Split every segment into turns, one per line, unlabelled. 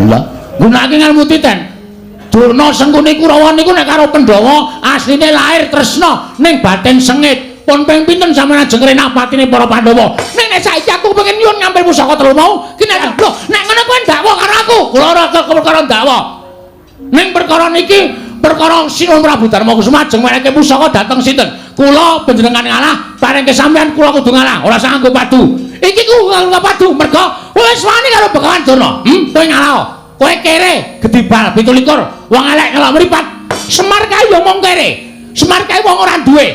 Lha, gunakake ngelmu titen. Durna Sengkuni Kurawa niku nek karo Pandhawa asline lair tresna ning batin sengit. Pun ping pinten sampeyan ajeng ngrenak patine para Pandhawa. Ning nek saiki aku pengen nyuwun ngambil pusaka telu mau, ki nek lho, nek ngono kowe ndakwa karo aku. Kula ora perkara ndakwa. Ning perkara niki perkara Sinuwun Prabu Darma Kusuma ajeng menehi pusaka dhateng sinten? Kula panjenengan ngalah, parengke sampeyan kula kudu ngalah, ora usah nganggo padu. Iki ku nganggo padu mergo wis wani karo Begawan Durna. Kowe ngalah. Kowe kere gedhi bal 27, wong elek ngelok mripat. Semar kae ya mung kere. Semar kae wong ora duwe.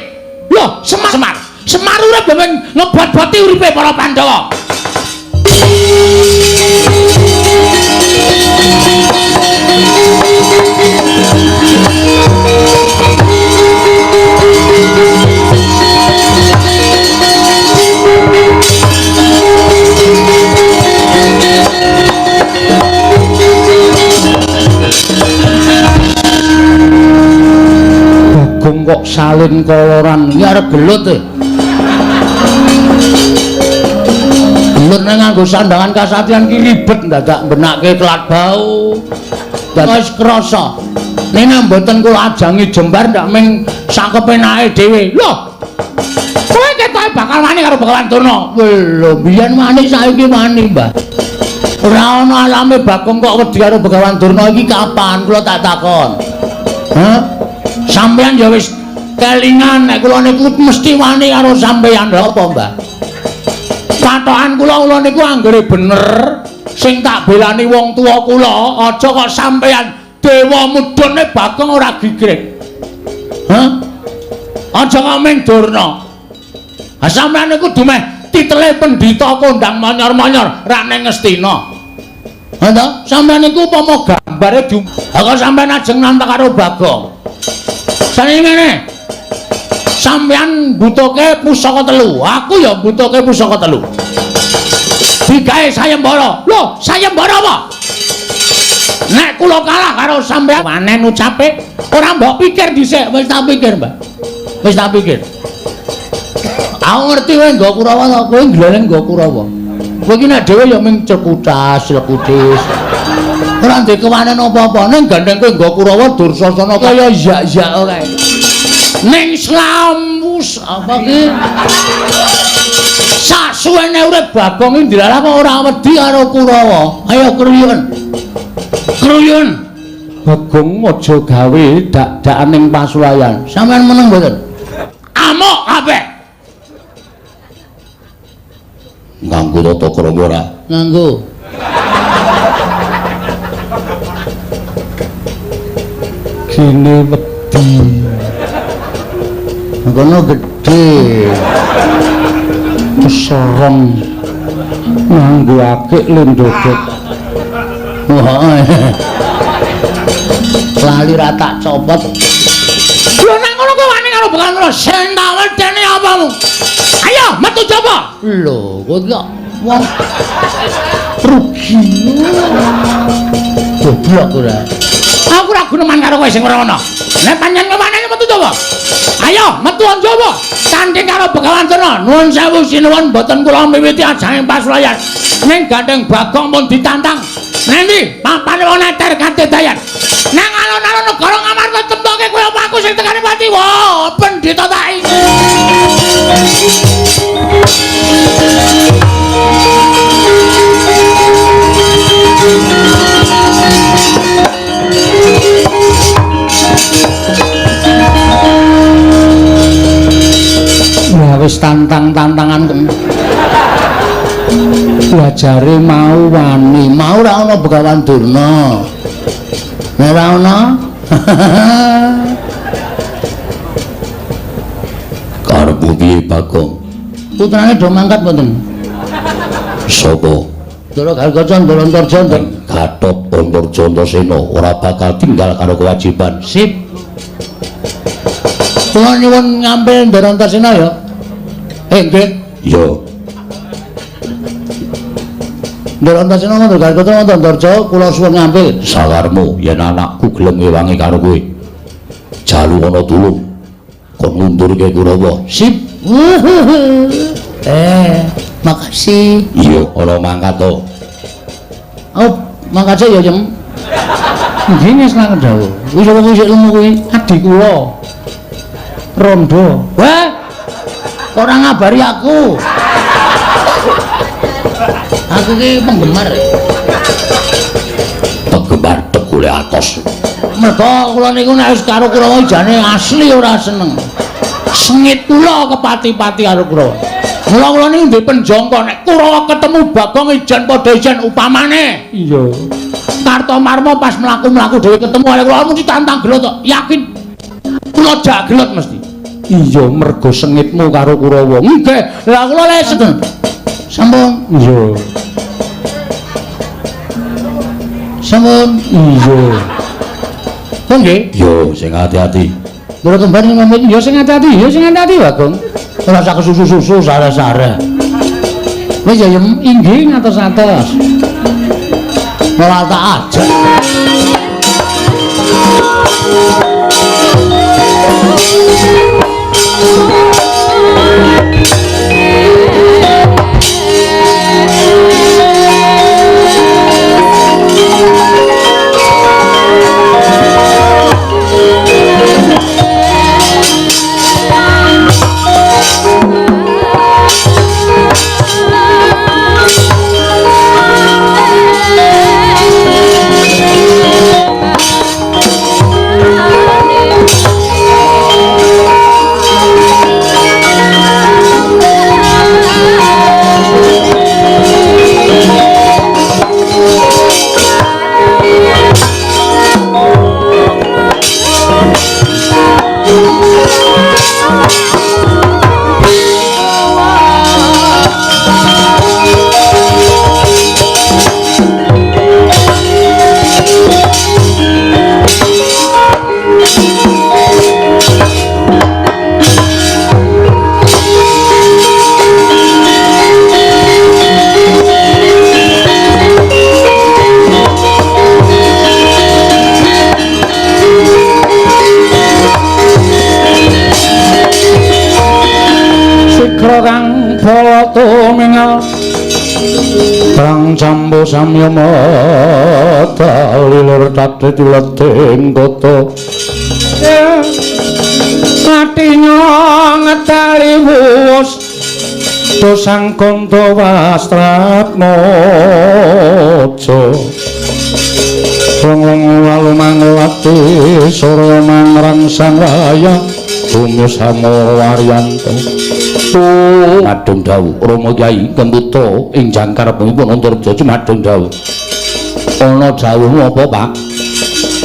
Lho, Semar Semar. Semar urip ben ngebot-boti uripe para Pandhawa. Bagong kok salin koloran iki arep gelut e. Gelut nek nganggo sandangan kasatriyan ki ribet dadak mbenakke telat bau. Dadak wis krasa. Nek mboten kula ajangi jembar ndak ming sakepenake dhewe. Lho. Kowe ketoke bakal wani karo Begawan Durna. Lho, biyen wani saiki wani, Mbah. Ora ana alame Bagong kok wedi karo Begawan Durna iki kapan kula tak takon. Hah? Sampeyan ya wis kelingan nek kula niku mesti wani karo sampeyan. Lha apa, Mbah? Patokan kula kula niku anggere bener sing tak belani wong tuwa kula, aja kok sampeyan dewa mudhune Bagong ora gigrik. Hah? Aja kok ming Durna. Ha sampeyan niku dumeh titele pendhita kondang monyor-monyor rak ning Ngastina. Ha to? Sampeyan niku upama gambare ha kok sampeyan ajeng nantang karo Bagong. Sane ngene. Sampeyan butuhke pusaka telu, aku ya butuhke pusaka telu. Digawe sayembara. Lho, sayembara apa? Nek kula kalah karo sampeyan wanen ucape, ora mbok pikir dhisik, wis tak pikir, Mbah. Wis tak pikir. Aku ngerti kowe nggo Kurawa to, kowe gleleng nggo Kurawa. Kowe iki nek dhewe ya ming cekutas, lekutis. Ora ndek kewanen apa-apa, ning gandeng kowe nggo Kurawa Dursasana kaya yak-yak kae. Ning slamus apa ki? Sasuwene urip Bagong iki ndilalah kok ora wedi karo Kurawa. Ayo kruyun. Kruyun. Bagong aja gawe dak-dakan ning pasulayan. Sampeyan meneng mboten? Amuk kabeh.
Nganggo tata krama ora?
Nganggo. Gene wedi. Ngono gedhe. Serem. Nganggo akik lendodok. Wah. Lali ra tak copot. Lho nek ngono kowe wani karo Begawan Durna, sing tak wedeni apamu? Ayo metu coba. Lho, kowe kok wong rugi. Goblok ora. Aku ora guneman karo kowe sing ora ana. Nek pancen wani metu coba. Ayo metu coba. Tanding karo Begawan Durna. Nuwun sewu sinuwun mboten kula miwiti ajang pasulayan. Ning gandeng Bagong pun ditantang. Nendi papane wong neter kadedayan. Nang alun-alun negara Ngamarta temtoke kowe apa aku sing tekane pati. Wah, pendhita tak iki. Wah, wis tantang-tantangan. Wajare mau wani, mau ora ana Begawan Durna. Nek ora ana
karepmu piye Bagong?
Putrane do mangkat mboten?
Sapa?
Ndara Gatotkaca, Ndara Antarja,
Gatot Antarja Antasena ora bakal tinggal karo kewajiban.
Sip. Kula nyuwun ngambil Ndara Antasena ya. Nggih.
Iya.
Ndara Antasena Ndara Gatotkaca Ndara Antarja kula suwun ngambil.
Sakarmu yen anakku gelem ngewangi karo kowe. Jalu ana tulung. Kon ngundurke Kurawa.
Sip. Makasih.
Iya, ana mangkat to.
Oh, Mangkace ya, Yem. Nggih ngestangen dawuh. Kuwi sapa kuwi sik lemu kuwi? Adi kula. Rondo. Wah. Ora ngabari aku. Aku ki penggemar.
Penggemar tegule atos.
Mergo kula niku nek wis karo Kurawa jane asli ora seneng. Sengit kula kepati-pati karo Kurawa. Mula kula niku ndek penjangka nek Kurawa ketemu Bagong ijen padha ijen upamane. Iya. Kartomarma pas mlaku-mlaku dhewe ketemu karo kula mesti tantang gelut tok. Yakin. Kula jak gelut mesti. Iya, mergo sengitmu karo Kurawa. Nggih. Lah kula le seneng. Sampun. Iya. Sampun. Iya. Kok nggih?
Yo sing ati-ati.
Lho kembar ngomong yo sing ati-ati, yo sing ati-ati Bagong. Ora usah kesusu-susu sare-sare. Wis ya inggih ngatos-atos. Ora tak ajak.
Jambu samyama dalilur tati dileting kota
atinya ngedali wus
dosang kanca wastratmaja wong lalu mangulati surya mangrangsang waya bumi samarwaryanto. Madung dawuh Rama Kyai Kemputa ing jangkar pun Antarja madung dawuh. Ana dawuhmu apa, Pak?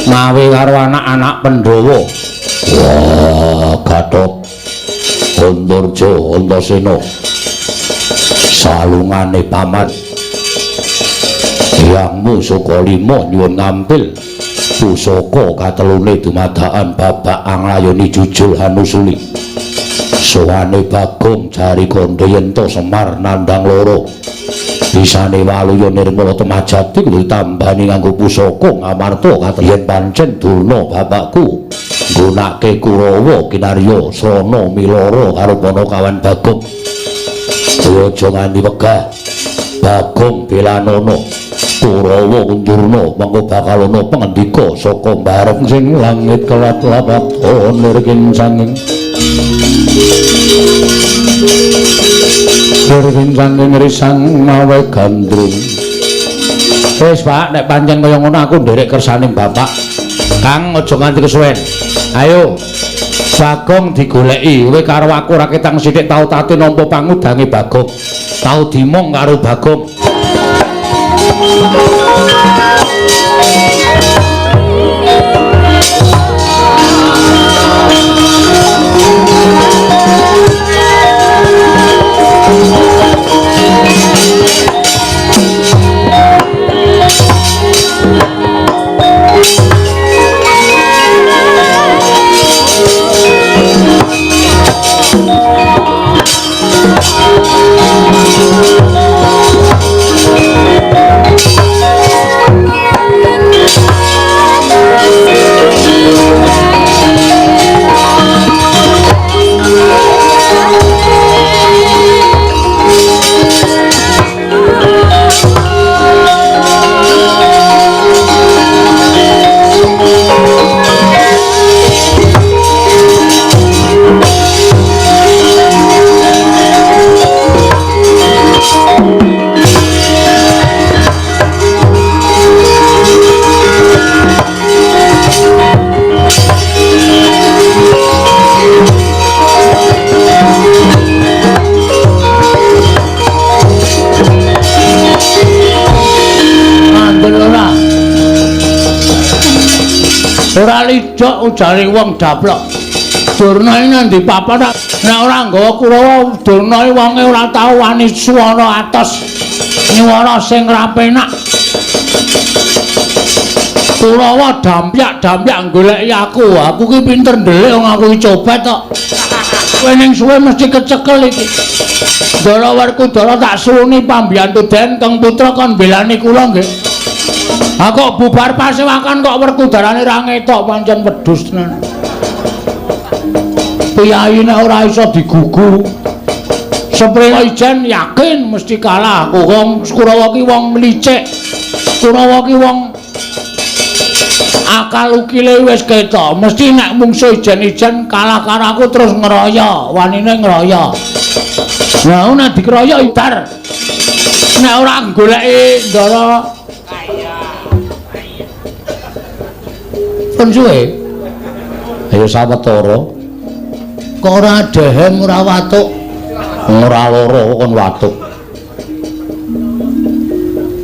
Mawe karo anak-anak Pandhawa. Wah, Gatot Antarja Antasena. Salungane paman. Hyangmu Sukalima nyuwun ngampil pusaka katelune dumadakan babak anglayoni jujul hanusuli. Sowane Bagong jari kandha yen to Semar nandhang loro. Bisane Waluya Nirmala Temajati kudu ditambani nganggo pusaka ngamarta yen pancen Durna bapakku nggunake Kurawa kinarya srana milara karo panakawan Bagong. Kowe aja nganti wegah. Bagong belanana Kurawa Undurna mengko bakal ana pangendika saka mbarep
sing langit kelap-lapat onir kincanging kincanging risang mawe gandrung. Wis Pak, nek pancen kaya ngono aku nderek kersane bapak. Kang aja nganti kesuwen. Ayo Bagong digoleki, kowe karo aku ora ketang sithik tau tate nampa pangudange Bagong. Tau dimong karo Bagong. Ora lijok ujare wong daplok. Durna iki nang ndi papan nek ora nggawa Kurawa Durna iki wonge ora tau wani suara atos. Nyuwara sing ra penak. Kurawa dampyak-dampyak goleki aku. Aku ki pinter ndelik wong aku iki copet kok. Kowe ning suwe mesti kecekel iki. Ndara Werkudara tak suwuni pambiyantu Den Keng Putra kon mbelani kula nggih. Ha kok bubar pasewakan kok Werkudarane ra ngetok pancen wedhus tenan. Piyayi nek ora iso digugu. Seprene ijen yakin mesti kalah aku. Wong Kurawa ki wong licik. Kurawa ki wong akal ukile wis ketok. Mesti nek mungsuh ijen-ijen kalah karo aku terus ngeroyo, wanine ngeroyo. Lah nek dikeroyok ibar. Nek ora goleki Ndara pun suwe.
Ayo sawetara.
Kok ora dehem ora watuk?
Ora lara kon watuk.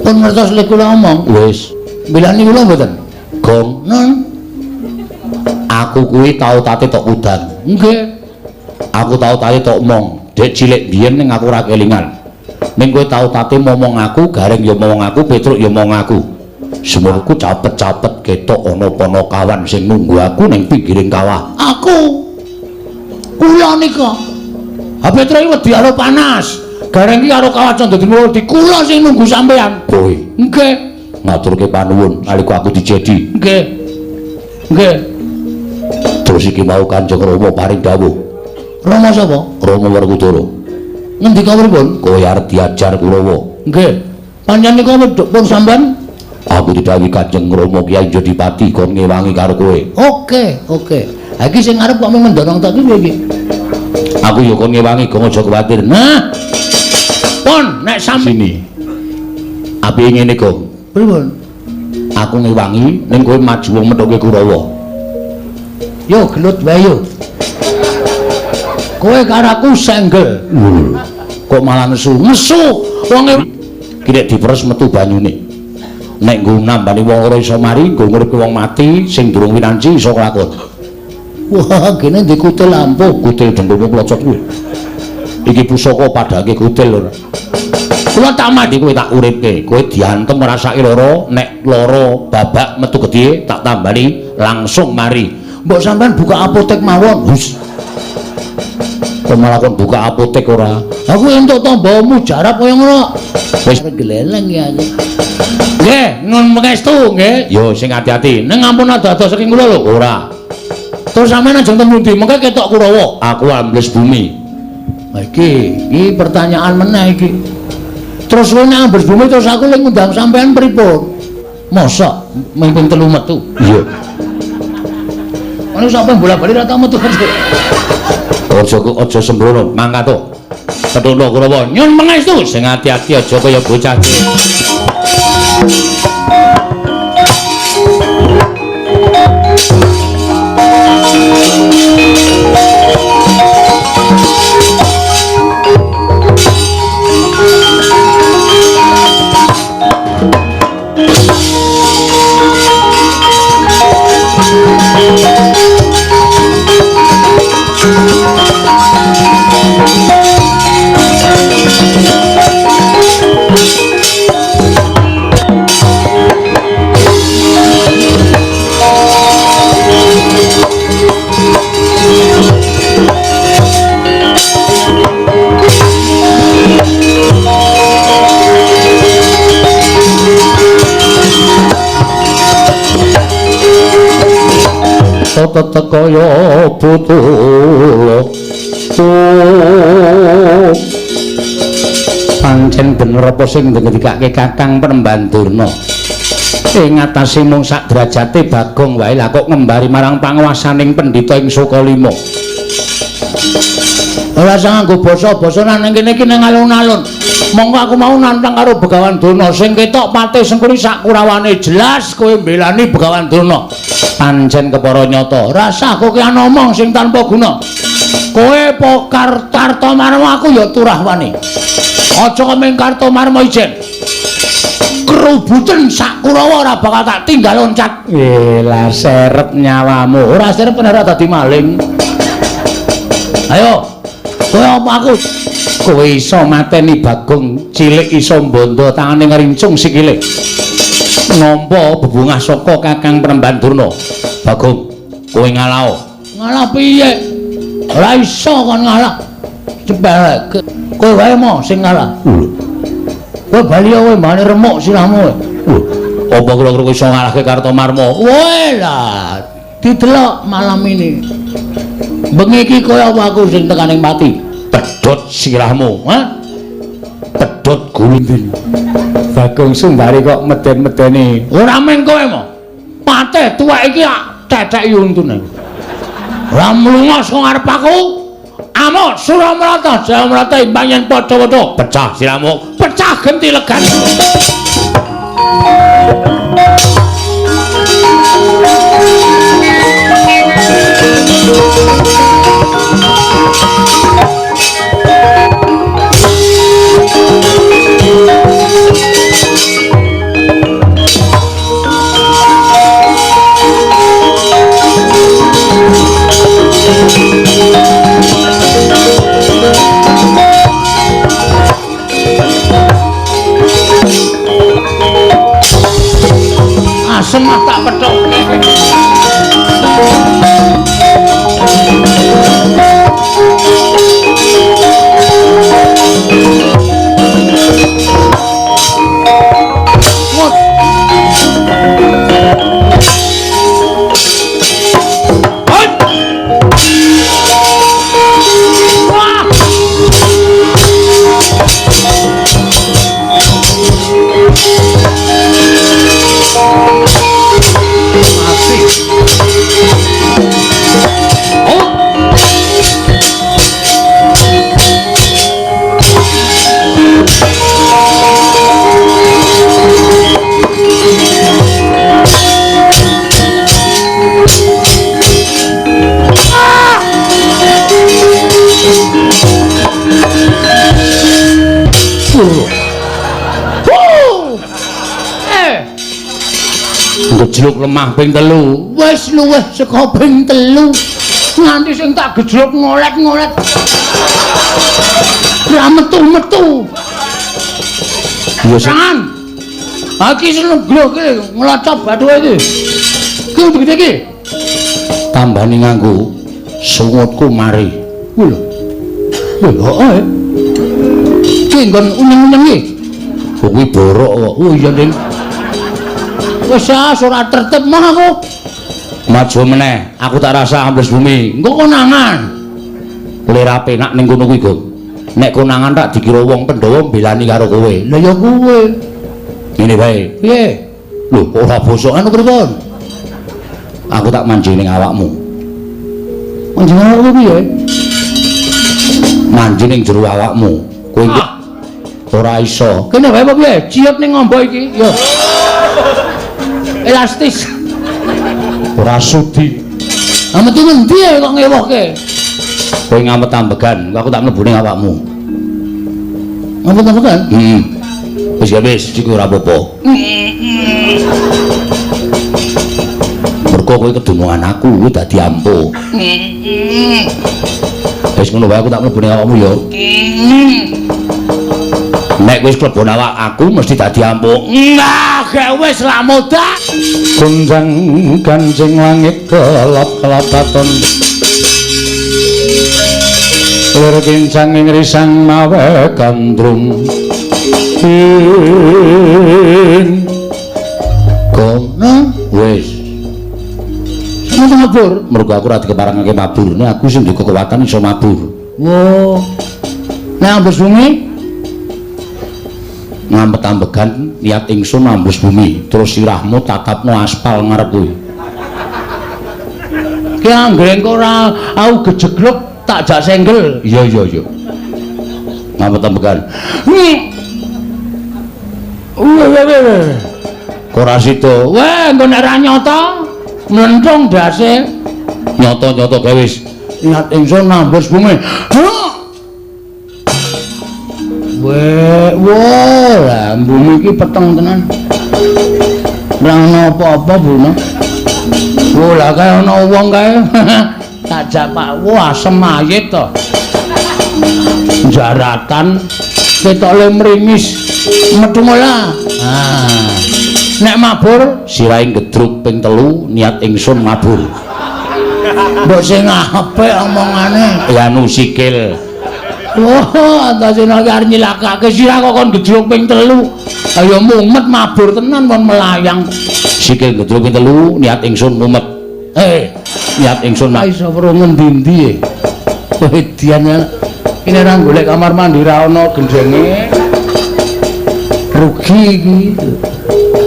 Pun ngertos lek kula omong.
Wis.
Mbelani kula mboten?
Gong.
Nun.
Aku kuwi tau tate tok udan.
Nggih.
Aku tau tate tok omong. Dek cilik biyen ning aku ora kelingan. Ning kowe tau tate momong aku, Gareng ya momong aku, Petruk ya momong aku. Semurku capet-capet ketok ana panakawan sing nunggu aku ning pinggiring kawah.
Aku. Kula nika. Ha Petruk iki wedi karo panas. Gareng iki karo kawah Candradinata wedi. Kula sing nunggu sampean.
Kowe.
Nggih.
Ngaturke panuwun nalika aku dijedi.
Nggih. Nggih.
Terus iki mau Kanjeng Rama paring dawuh.
Rama sapa?
Rama Werkudara.
Ngendika pripun?
Kowe arep diajar Kurawa.
Nggih. Pancen nika wedhuk pun sampean?
Aku didhawuhi Kanjeng Rama Kyai Jodipati kon ngewangi karo kowe.
Oke, oke. Ha iki sing arep kok mung mendorong tok iki piye iki?
Aku ya kon ngewangi, gong aja kuwatir.
Nah. Pun nek sampe
sini. Apike ngene, Gong.
Pripun?
Aku ngewangi ning kowe maju wong methuke Kurawa.
Yo gelut wae yo. Kowe karo aku senggel.
Kok malah nesu?
Nesu. Wong
iki nek diperes metu banyune. Nek nggo nambani wong ora iso mari, nggo nguripke wong mati sing durung winanci iso kelakon.
Wah, kene ndek kutil ampuh,
kutil dengkulmu klocot kuwi. Iki pusaka padhake kutil ora.
Kula tak mati
kowe tak uripke, kowe diantem ngrasake lara, nek lara babak metu gedhe tak tambani langsung mari.
Mbok sampean buka apotek mawon.
Hus. Kok malah kon buka apotek ora?
Aku entuk tamba mujarab kaya ngono.
Wis
geleleng ya aku. Nggih, nun pangestu nggih.
Yo sing ati-ati.
Ning ampun ado-ado saking kula lho.
Ora.
Terus sampean ajeng teng pundi? Mengke ketok Kurawa.
Aku ambles bumi.
Ha iki, iki pertanyaan meneh iki. Terus kowe nek ambles bumi terus aku lek ngundang sampean pripun? Mosok mimpin telu metu.
Iya.
Ono sampean bola-bali ra tau metu.
Aja aja sembrono, mangkat to. Pethuno Kurawa,
nyun pangestu
sing ati-ati aja kaya bocah. Kaya butuh pancen bener apa sing ngendikake Kakang Penemban Durna ing atase mung sak derajate Bagong wae lah kok ngembari marang panguwasaning pendhita ing Sukalima.
Ora usah nganggo basa-basa nang kene iki nang alun-alun. Monggo aku mau nantang karo Begawan Durna sing ketok pate Sengkuni sak kurawane jelas kowe mbelani Begawan Durna.
Pancen kepara nyata.
Rasah kowe ngomong sing tanpa guna. Kowe po Kartomarma aku ya turah wani. Aja kok ming Kartomarma ijen. Kerubuten sak Kurawa ora bakal tak tinggal loncat. Lah serep nyawamu. Ora serep ora dadi maling. Ayo, kowe apa aku? Kowe iso mateni Bagong cilik iso mbondo tangane ngrincung sikile. Nampa bebungah saka Kakang Premban Durna. Bagong, kowe ngalao. Ngalah piye? Ora iso kon ngalah. Cepet. Kowe wae mo sing ngalah. Lho. Kowe bali kowe mbane remuk sirahmu. Lho, apa kira-kira kowe iso ngalahke Kartomarma? Kowe lah didelok malam ini. Bengi iki kowe apa aku sing tekaning pati? Pedhot sirahmu, ha? Pedhot gulindin.
Bagong Sumbari kok meden-medeni.
Ora meng kowe mo. Pateh tuwek iki tetek untune. Ora mlunga saka ngarep aku. Amuk Suramrata, Jayamrata imbang yen padha-padha pecah sirahmu, pecah genti legan. Asem tak pethoke. Gejluk lemah ping 3. Wis luwih saka ping 3. Nganti sing tak gejluk ngolet-ngolet. Ora metu-metu. Ya sing. Iki sing glok iki nglocop bathuke iki. Ki gede iki. Tambani nganggo sungutku mari. Kuwi lho. Lho, heeh. Ki nggon unyeng-unyeng iki. Kuwi borok kok. Oh iya, Ding. Wis ah, ora tertib mah aku. Maju meneh, aku tak rasa ambles bumi. Engko konangan. Lera penak ning kono kuwi, Gong. Nek konangan tak dikira wong Pandhawa mbelani karo kowe. Lah ya kowe. Ngene wae. Piye? Lho, ora bosok anu pripun? Aku tak manjing ning awakmu. Manjing awakmu piye? Manjing ning jero awakmu. Kowe ora iso. Kene wae apa piye? Ciut ning ngombo iki. Yo. Elastis. Ora sudi. Ah metu ngendi kok ngewohke? Kowe ngamet ambegan, aku tak mlebu ning awakmu. Ngamet ambegan? Heeh. Wis ya wis, iki ora apa-apa. Mergo kowe kedunungan aku, kowe dadi ampuh. Wis ngono wae aku tak mlebu ning awakmu ya. Nek wis klebon awak aku mesti dadi ampuh. Nah, gak wis lamoda.
Kunjang kancing langit kelap-kelapaton. Lir kincang ing risang mawe gandrung. Ing
kono wis. Semono mabur,
mergo aku ora dikeparengake mabur. Nek aku sing duwe kekuatan iso mabur.
Oh. Nek ambles bumi
ngamet ambegan niat ingsun ambles bumi terus sirahmu tatapno aspal ngarep kuwi.
Ki anggere engko ora aku gejegluk tak jak senggel.
Iya iya iya. Ngamet ambegan.
Weh.
Ora sida.
Weh, engko nek ora nyata mlenthung ndase.
Nyata-nyata gawe wis.
Niat ingsun ambles bumi. Weh, wah, lah bumi iki peteng tenan. Ora ono apa-apa, Bu. Wah, lah kae ana wong kae. Tak jak Pak, wah asem mayit to. Jaratan ketoke mringis. Metu lah. Ah. Nek mabur
sirahe gedruk ping 3 niat ingsun mabur.
Mbok sing apik omongane.
Ya anu sikil.
Wah, Antasena iki arep nyilakake sirah kok kon gedruk ping 3. Ayo mumet mabur tenan kon melayang.
Sikil gedruk ping 3 niat ingsun mumet. Niat ingsun
ora iso weruh ngendi-endi e. Edian kene ora golek kamar mandi ra ono gendenge. Rugi iki.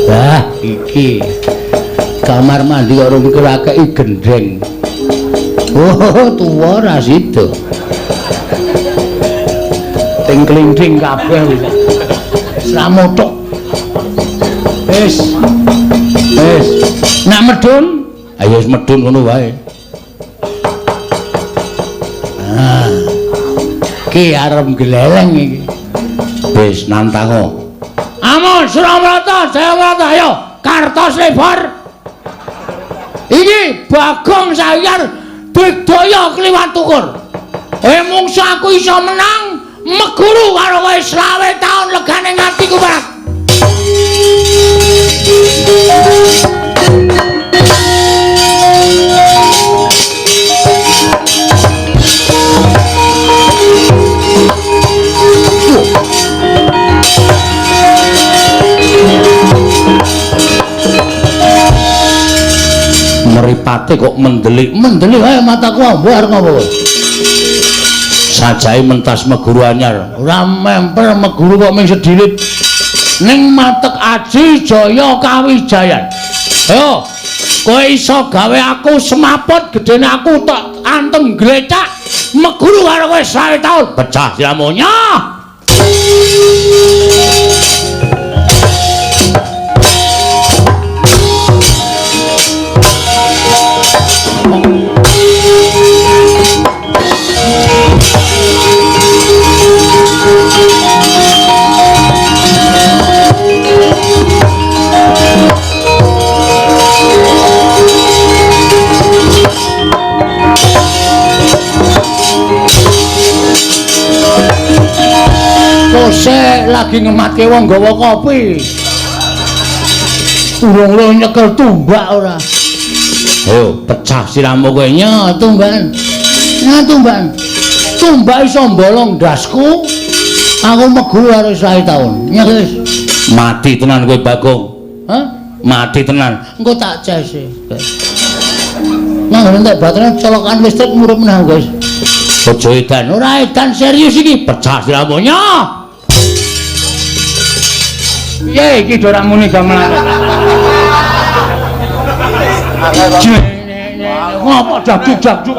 Wah, iki kamar mandi kok rung krakeki gendeng. Oh, tuwa ra sida. Ting klinting kabeh wis. Sramotok. Wis. Wis. Nak medun,
ayo wis medun ngono wae.
Ah. Ki arep gleleng iki.
Wis nantango.
Amun Suramrata, Jayamrata, ayo kartos lebar. Iki Bagong Sayar digdaya kliwat tukur. Mungsu aku iso menang meguru karo kowe 20 taun legane ngatiku Pak.
Mripate kok mendelik,
mendelik ae mataku ambo arep ngopo.
Sajae mentas meguru anyar.
Ora memper meguru kok ming sedilit. Ning matek aji jaya kawijayan. Ayo, kowe iso gawe aku semaput gedene aku tok antem glecak meguru karo kowe 20 taun.
Pecah siramu nyoh.
Kose lagi ngematke wong gawa kopi. Urung-urung nyekel tumbak ora.
Ayo pecah siramu kowe
nyo tumbakan. Nyo tumbakan. Tumbak iso mbolong ndasku. Aku meguru karo 20 taun. Nyo wis.
Mati tenan kowe Bagong.
Hah?
Mati tenan.
Engko tak cese. Nang entek baterainya colokan listrik murup meneh, guys.
Aja edan.
Ora edan serius iki.
Pecah siramu nyo.
Piye iki ora muni gamelan. Ngopo dakjuk-dakjuk.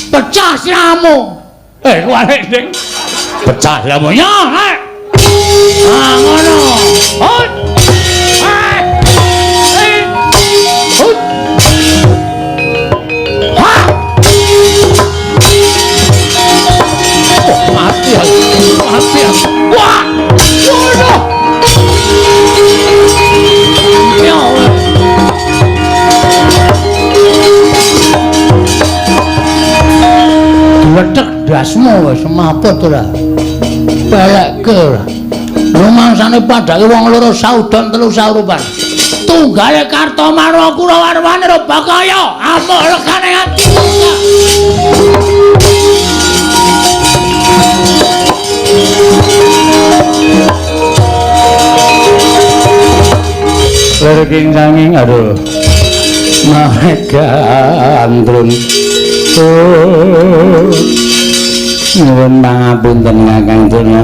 Pecah siramu.
Kuwalik ding. Pecah siramu nyo.
Ah ngono. Hot. Hot. Ha. Mati aku. Mati aku. Wah. Waduh. Ya Allah. Gledek dasmu wis semaput ora. Balekke ora. Rumangsane padake wong loro saudon telu saurupan. Tunggale Kartomarwa Kurawarwane Bakaya amuk legane ati.
Lir kincanging aduh magandrung. Nyuwun pangapunten Kakang Durna.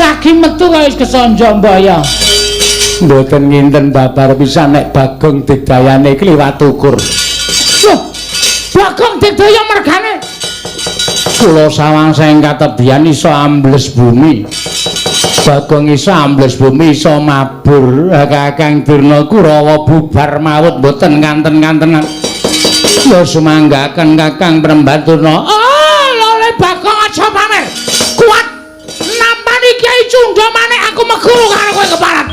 Lagi metu kaya wis kesanja mbaya.
Mboten nginten babar pisan nek Bagong digdayane kliwat ukur.
Loh, Bagong digdaya mergane.
Kula sawang saking katebian iso ambles bumi. Bagong iso ambles bumi iso mabur. Kakang Durna Kurawa bubar mawut mboten kanten-kantenan. Ya sumanggaken Kakang Premban Durna.
Oh, lole Bagong aja pamer. cundha manik aku meguru karo kowe keparat.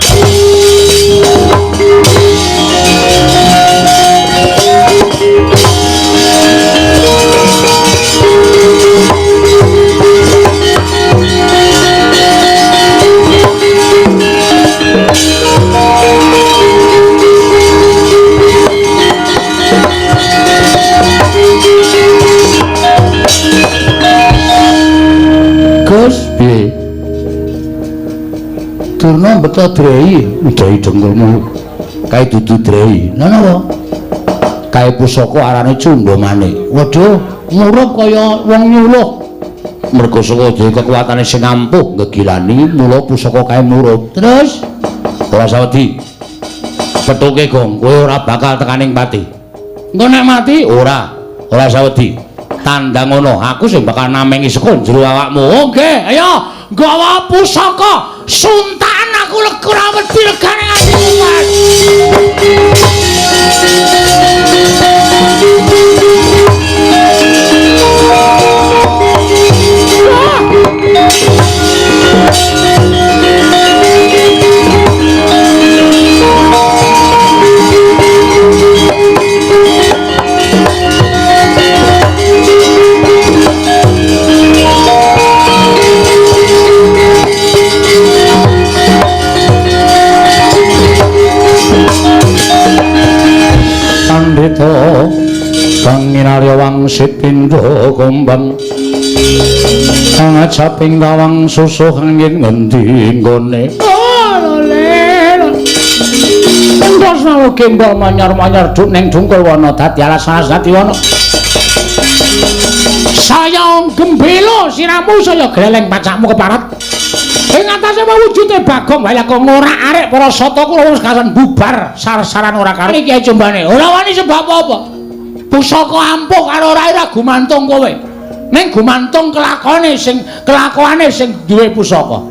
Gus, piye? Durna beto drei,
drei dengkulmu. Kae dudu drei.
Lha napa?
Kae pusaka arane cundha manik.
Waduh, murup kaya wong nyuluh.
Mergo saka dhewe kekuatane sing ampuh ngegilani, mula pusaka kae murup.
Terus
ora usah wedi. Pethuke gong, kowe ora bakal tekaning pati.
Engko nek mati
ora, ora usah wedi. Tandang ngono, aku sing bakal namengi saka jero awakmu.
Oke, ayo nggawa pusaka. Suntakan aku ora wedi legane nganti kuat.
Pandhita kang nginarya wangsit pindha gombang angajaping tawang susuh angin ngendi nggone.
Entos nawa gembol manyar-manyar duk ning dungkul wana dadi alas alas dadi wana. Saya gembela siramu saya gleleng pacakmu keparat. Ing atase wujude Bagong Wayaka ngorak-arik para sata kula wis kasan bubar sar-saran ora karo. Iki combane ora wani sebab apa. Pusaka ampuh karo ora ora gumantung kowe. Ning gumantung kelakone sing kelakuane sing duwe pusaka.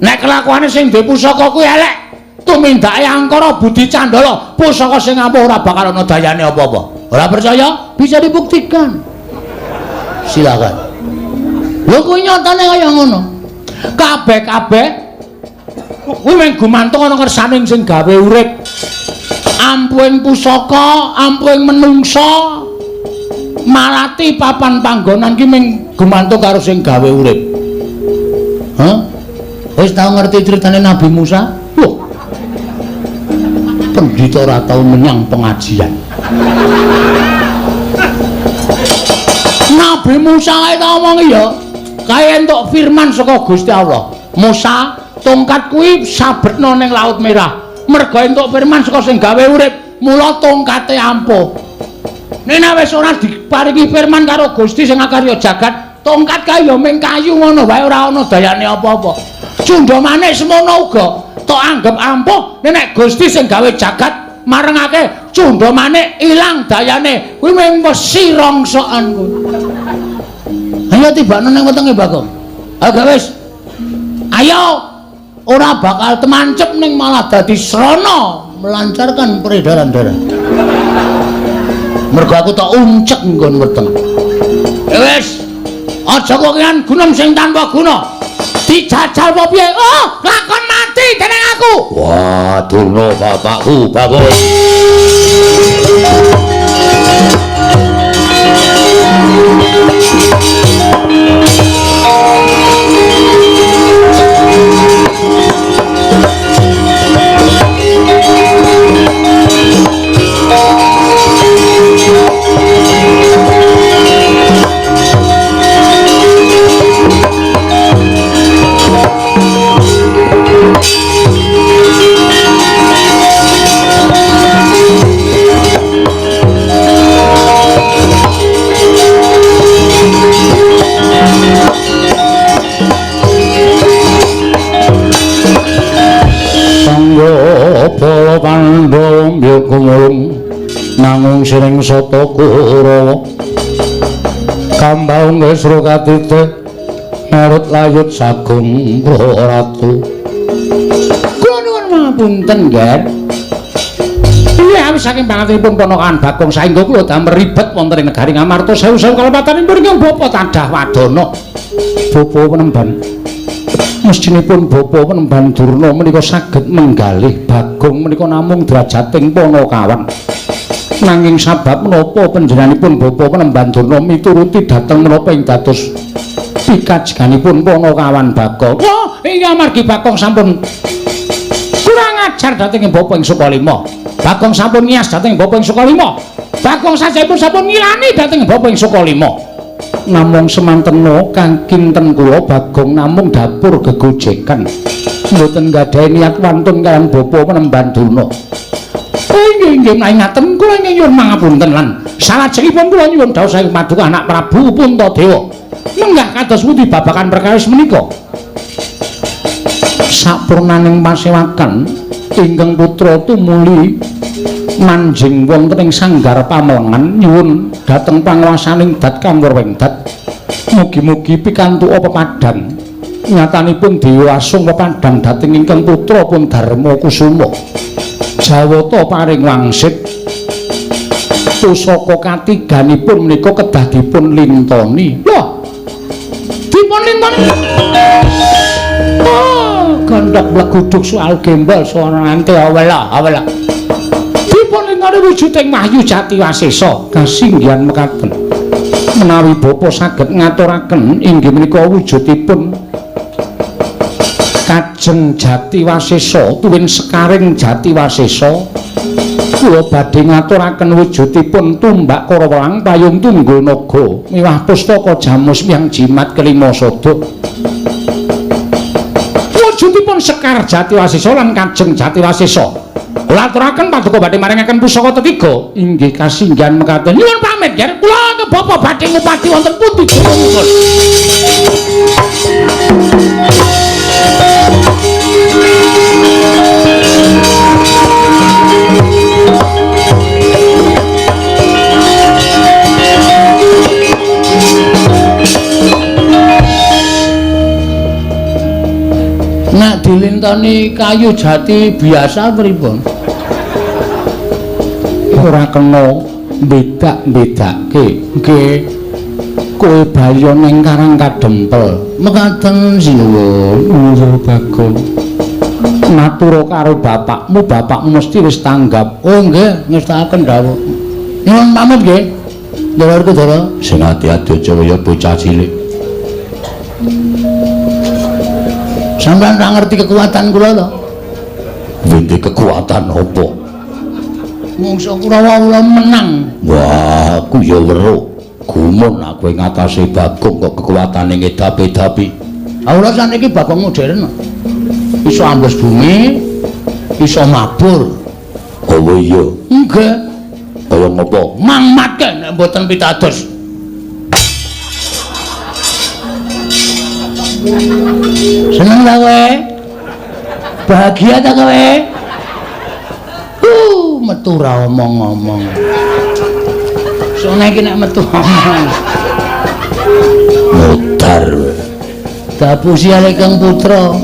Nek kelakuane sing duwe pusaka kuwi elek, tumindake angkara budi candala, pusaka sing ampuh ora bakal ana dayane apa-apa. Ora percaya? Bisa dibuktikan. Silakan. Lho kuwi nyatane kaya ngono. Kabeh-kabeh kuwi mung gumantung ana kersaning sing gawe urip. Ampuhing pusaka, ampuhing menungsa, marati papan panggonan ki mung gumantung karo sing gawe urip. Hah? Wis tau ngerti critane Nabi Musa? Loh. Pendhita ora tau menyang pengajian. Nabi Musa kae tak omongi ya. Kae entuk firman saka Gusti Allah. Musa, tongkat kuwi sabetna ning Laut Merah. Mergo entuk firman saka sing gawe urip, mula tongkate ampuh. Nek wis ora diparingi firman karo Gusti sing akarya jagat, tongkat kae ya mung kayu ngono wae ora ana dayane apa-apa. Cundha manik semono uga tok anggep ampuh, nek Gusti sing gawe jagat marengake cundha manik ilang dayane, kuwi mung wesi rongsokan kuwi. Ayo tibakno ning wetenge Bagong. Ayo wis. Ayo ora bakal temancep ning malah dadi srana melancarkan peredaran darah. Mergo aku tak uncek nggon weteng. Ya wis. Aja kokean gunung sing tanpa guna. Dijajal apa piye? Oh, lakon mati dening aku.
Wah, Durna bapakku, Bagong.
Para Pandhawa mbya gumulung nanggung siring sata Kurawa kambaung gesro katite marut layut sagung ratu.
Kula nuwun pangapunten, Nger. Iya, awis saking pangapunipun ponakan Bagong saengga kula damel ribet wonten ing negari Ngamarta sewu-sewu kalepatanipun ingkang bapa tadah wadana.
Bapa penemban Mestinipun Bapa Penemban Durna menika saged menggalih Bagong menika namung drajating Panakawan. Nanging sabab menapa panjenenganipun Bapa Penemban Durna mituruti dhateng menapa ing dados pikajeganipun Panakawan Bagong? Wah, iya amargi Bagong sampun kurang ajar dhateng Bapa ing Sukalima. Bagong sampun ngias dhateng Bapa ing Sukalima. Bagong sajayipun sampun ngilani dhateng Bapa ing Sukalima. Namung semantena kang kinten kula Bagong namung dapur gegojekan. Mboten gadhahi niat wantun kaliyan Bapa Penemban Durna. Oh inggih inggih menawi ngaten kula nyuwun mangapunten lan salajengipun kula nyuwun dawuh saking paduka anak Prabu Puntadewa. Menggah kados pundi babagan perkawis menika? Sapurnaning pasewakan ingkang putra tumuli manjing wonten ing sanggar pamelengan nyuwun dhateng panguwasaning Dat Kamurwing Dat. Mugi-mugi pikantuk pepadang. Nyatanipun Dewa Asung pepadang dhateng ingkang putra pun Darma Kusuma. Jawata paring wangsit pusaka katiganipun menika kedah dipun lintoni. Lho, dipun lintoni. Oh, gondok mleguduk soal gembol sono ante awela awela. Dipun lintoni wujuding wahyu jati wasesa kasinggihan mekaten. Menawi bapa saged ngaturaken inggih menika wujudipun Kajeng Jati Wasesa tuwin sekaring Jati Wasesa, kula badhe ngaturaken wujudipun tumbak Karawelang payung tunggul naga miwah pustaka jamus miyang jimat kelima sada. Wujudipun Sekar Jati Wasesa lan Kajeng Jati Wasesa. Kula aturaken paduka badhe maringaken pusaka tetiga. Inggih kasinggihan mekaten. Nyuwun pamit yer kula ke bapa badhe ngupati wonten pundi Jumungkul.
Nek dilintoni kayu jati biasa pripun?
Ora kena bedak-bedake. Nggih. Kowe bali ning Karang Kadempel.
Mekaten sinuwun.
Iya Bagong. Matur karo bapakmu, bapakmu mesti wis tanggap.
Oh nggih, ngestakaken dawuh. Nyuwun pamit nggih. Ndherku Dara.
Sing ati-ati aja kaya bocah cilik.
Sampeyan ora ngerti kekuatan kula to?
Ngendi kekuatan apa?
Mungsu Kurawa kula menang.
Wah, aku ya weruh. Gumun aku ing atase Bagong kok kekuatane ngedapi-dapi.
Ha ora saniki Bagong modern. Iso ambles bumi, iso mabur.
Oh iya.
Nggih.
Kaya ngopo?
Mangmatke nek mboten pitados. Seneng ta kowe? Bahagia ta kowe? Metu ra omong-omong. Sone iki nek metu omong.
Modar.
Dapusi Kang Putra.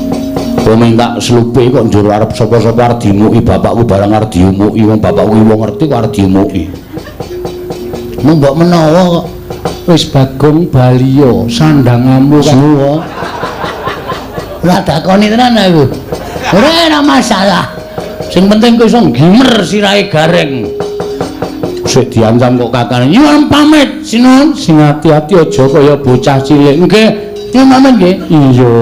Kowe minta slupe kok njur arep sapa-sapa arep dimuki bapakku barang arep diumuki wong bapakku wong ngerti kok arep diumuki.
Mung mbok menawa kok
wis Bagong baliya sandangamu
suwa. Ora dakoni tenan aku. Ora ana masalah. Sing penting kowe iso nggimer sirahe Gareng.
Sik diancam kok kakane.
Nyuwun pamit, sinuwun.
Sing ati-ati aja kaya bocah cilik.
Nggih, nyuwun pamit nggih.
Iya.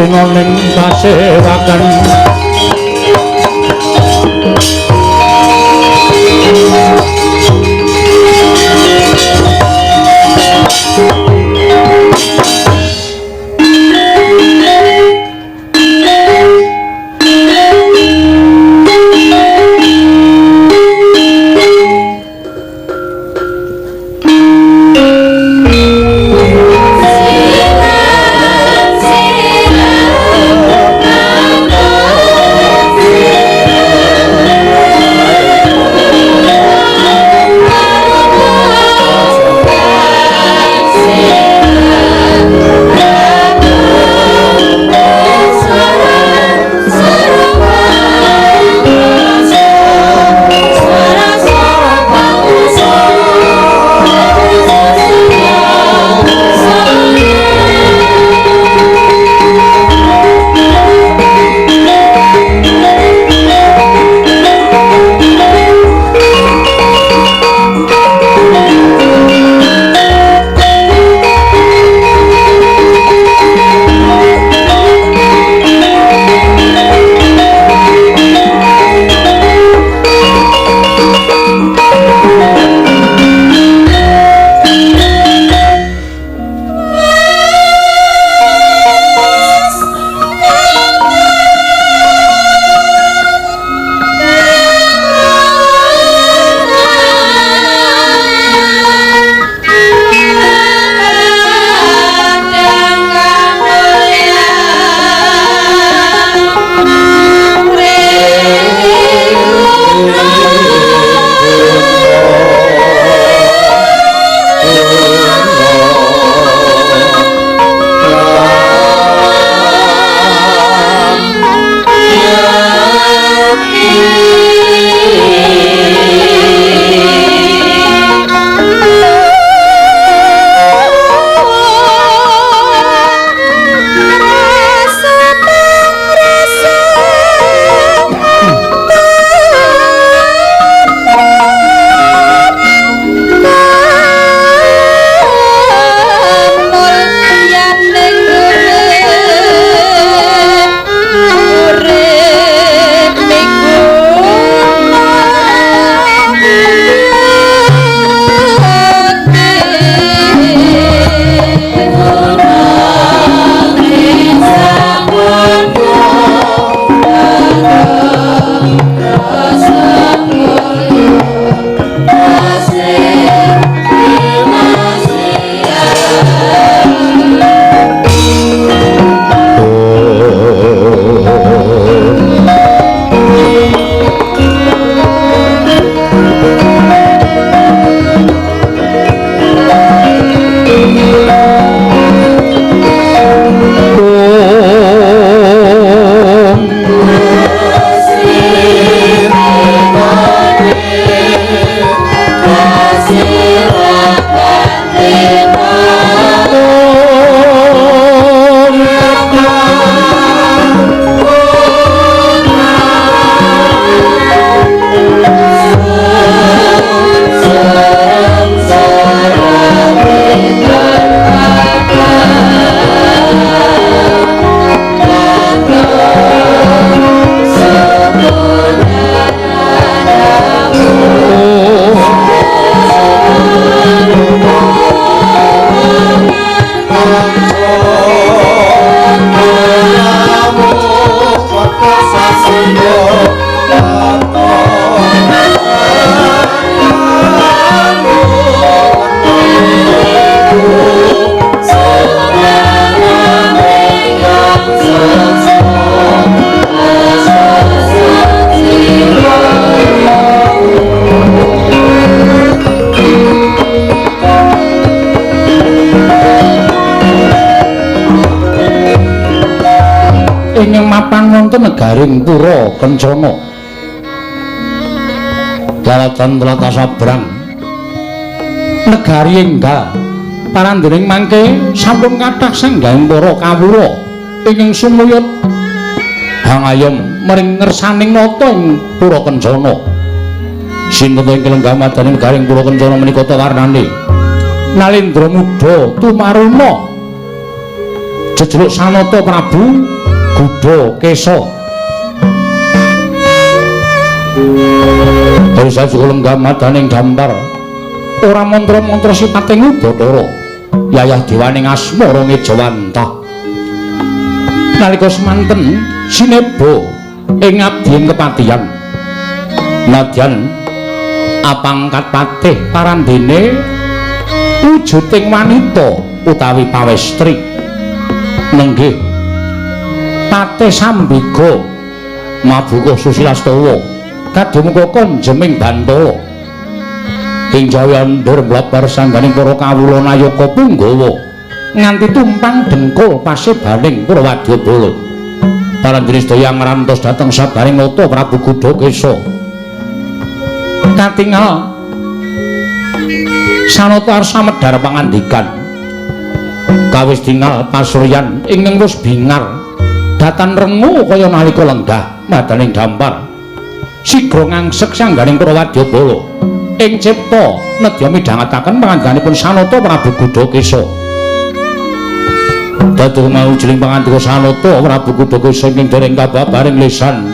Ning kasewakan. Ingkang mapan wonten negaring Pura Kencana. Daratan tlatah sabrang negari enggal parandening mangke sampun kathah sanggahing para kawula ingkang sumuyut hangayem mring ngersaning nata ing Pura Kencana. Sinten ing lenggah madaning negaring Pura Kencana menika ta warnane Nalendra Muda Tumaruna. Jejeluk Sanata Prabu Gudakesa. Desa lenggah madaning dampar ora mantra-mantra sipating Bathara yayah dewaning asmara ngejawantah. Nalika semanten sineba ing abdi kepatihan nadyan apangkat patih parandene wujuding wanita utawi pawestri nenggih patih Sambiga mabuka Susilastawa kadumuka konjeming Bantala ing jawi andur mlabar sangganing para kawula nayaka punggawa nganti tumpang dengkul pasebaning Purwadyabala. Parandene sedaya ngrantos dhateng sabaring nata Prabu Gudakesa. Katingal Sanata arsa medhar pangandikan. Kawis tingal pasuryan ingkang wis bingar datan rengu kaya nalika lenggah madaning dampar. Sigra ngangsek sangganing Purwadyabala ing cipta nedya midhangetaken pangandikanipun Sanata Prabu Gudakesa. Dadi mau jeling pangandika Sanata Prabu Gudakesa ingkang dereng kababaring lisan.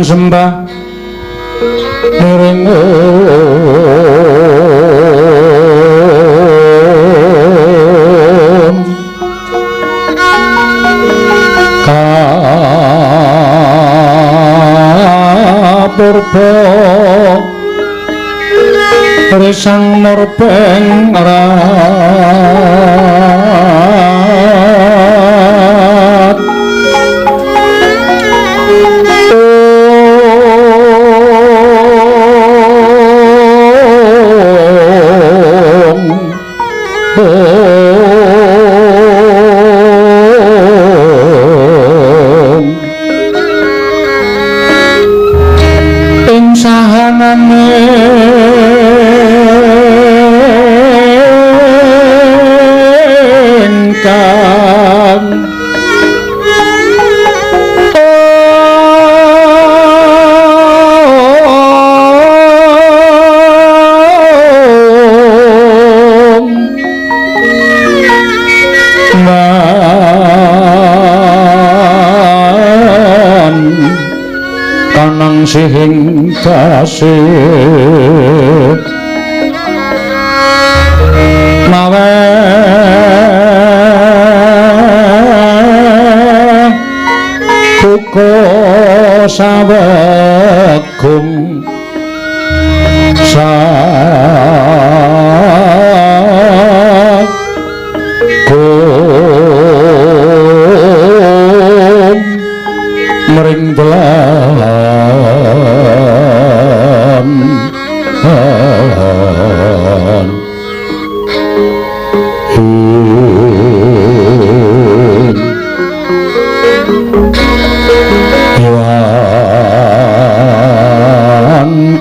Sembah miring kapurba risang murbeng rat Kang kanang sihing dase mawe buka sawegung sagung mring delan Iwan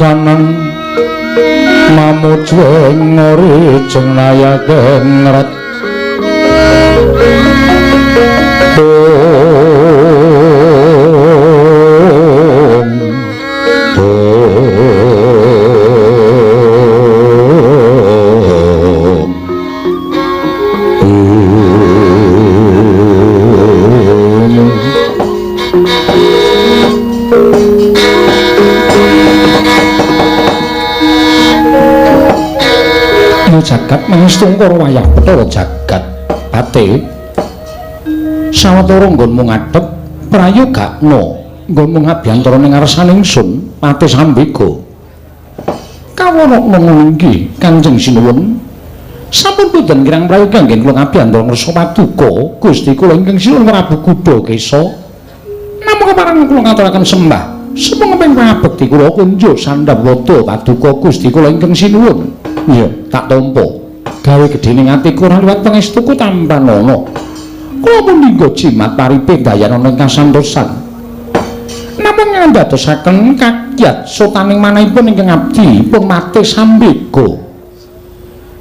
kanan mamujuing ngori jeng layake ngret Jagat mangestungkara wayah Bathara Jagat Pate sawetara nggonmu ngadhep prayogakna nggonmu ngabiyantara ning ngarsaning sun Pate Sambega kawara ngono iki Kanjeng Sinuwun sampun boten kirang prayoga anggen kula ngabiyantara ngrsa paduka Gusti kula ingkang sinuwun Prabu Gudakesa namung kepareng kula ngaturaken sembah sumangga pangabekti kula kunjuk sandhap wata paduka Gusti kula ingkang sinuwun. Iya, tak tampa. Gawe gedhening atiku ora liwat pangestuku tampanana. Kula pun nggo jimat paripe dayanana ingkang santosan. Namung ngandadosaken kakyat sotaning manahipun ingkang abdi pun Mate Sambega.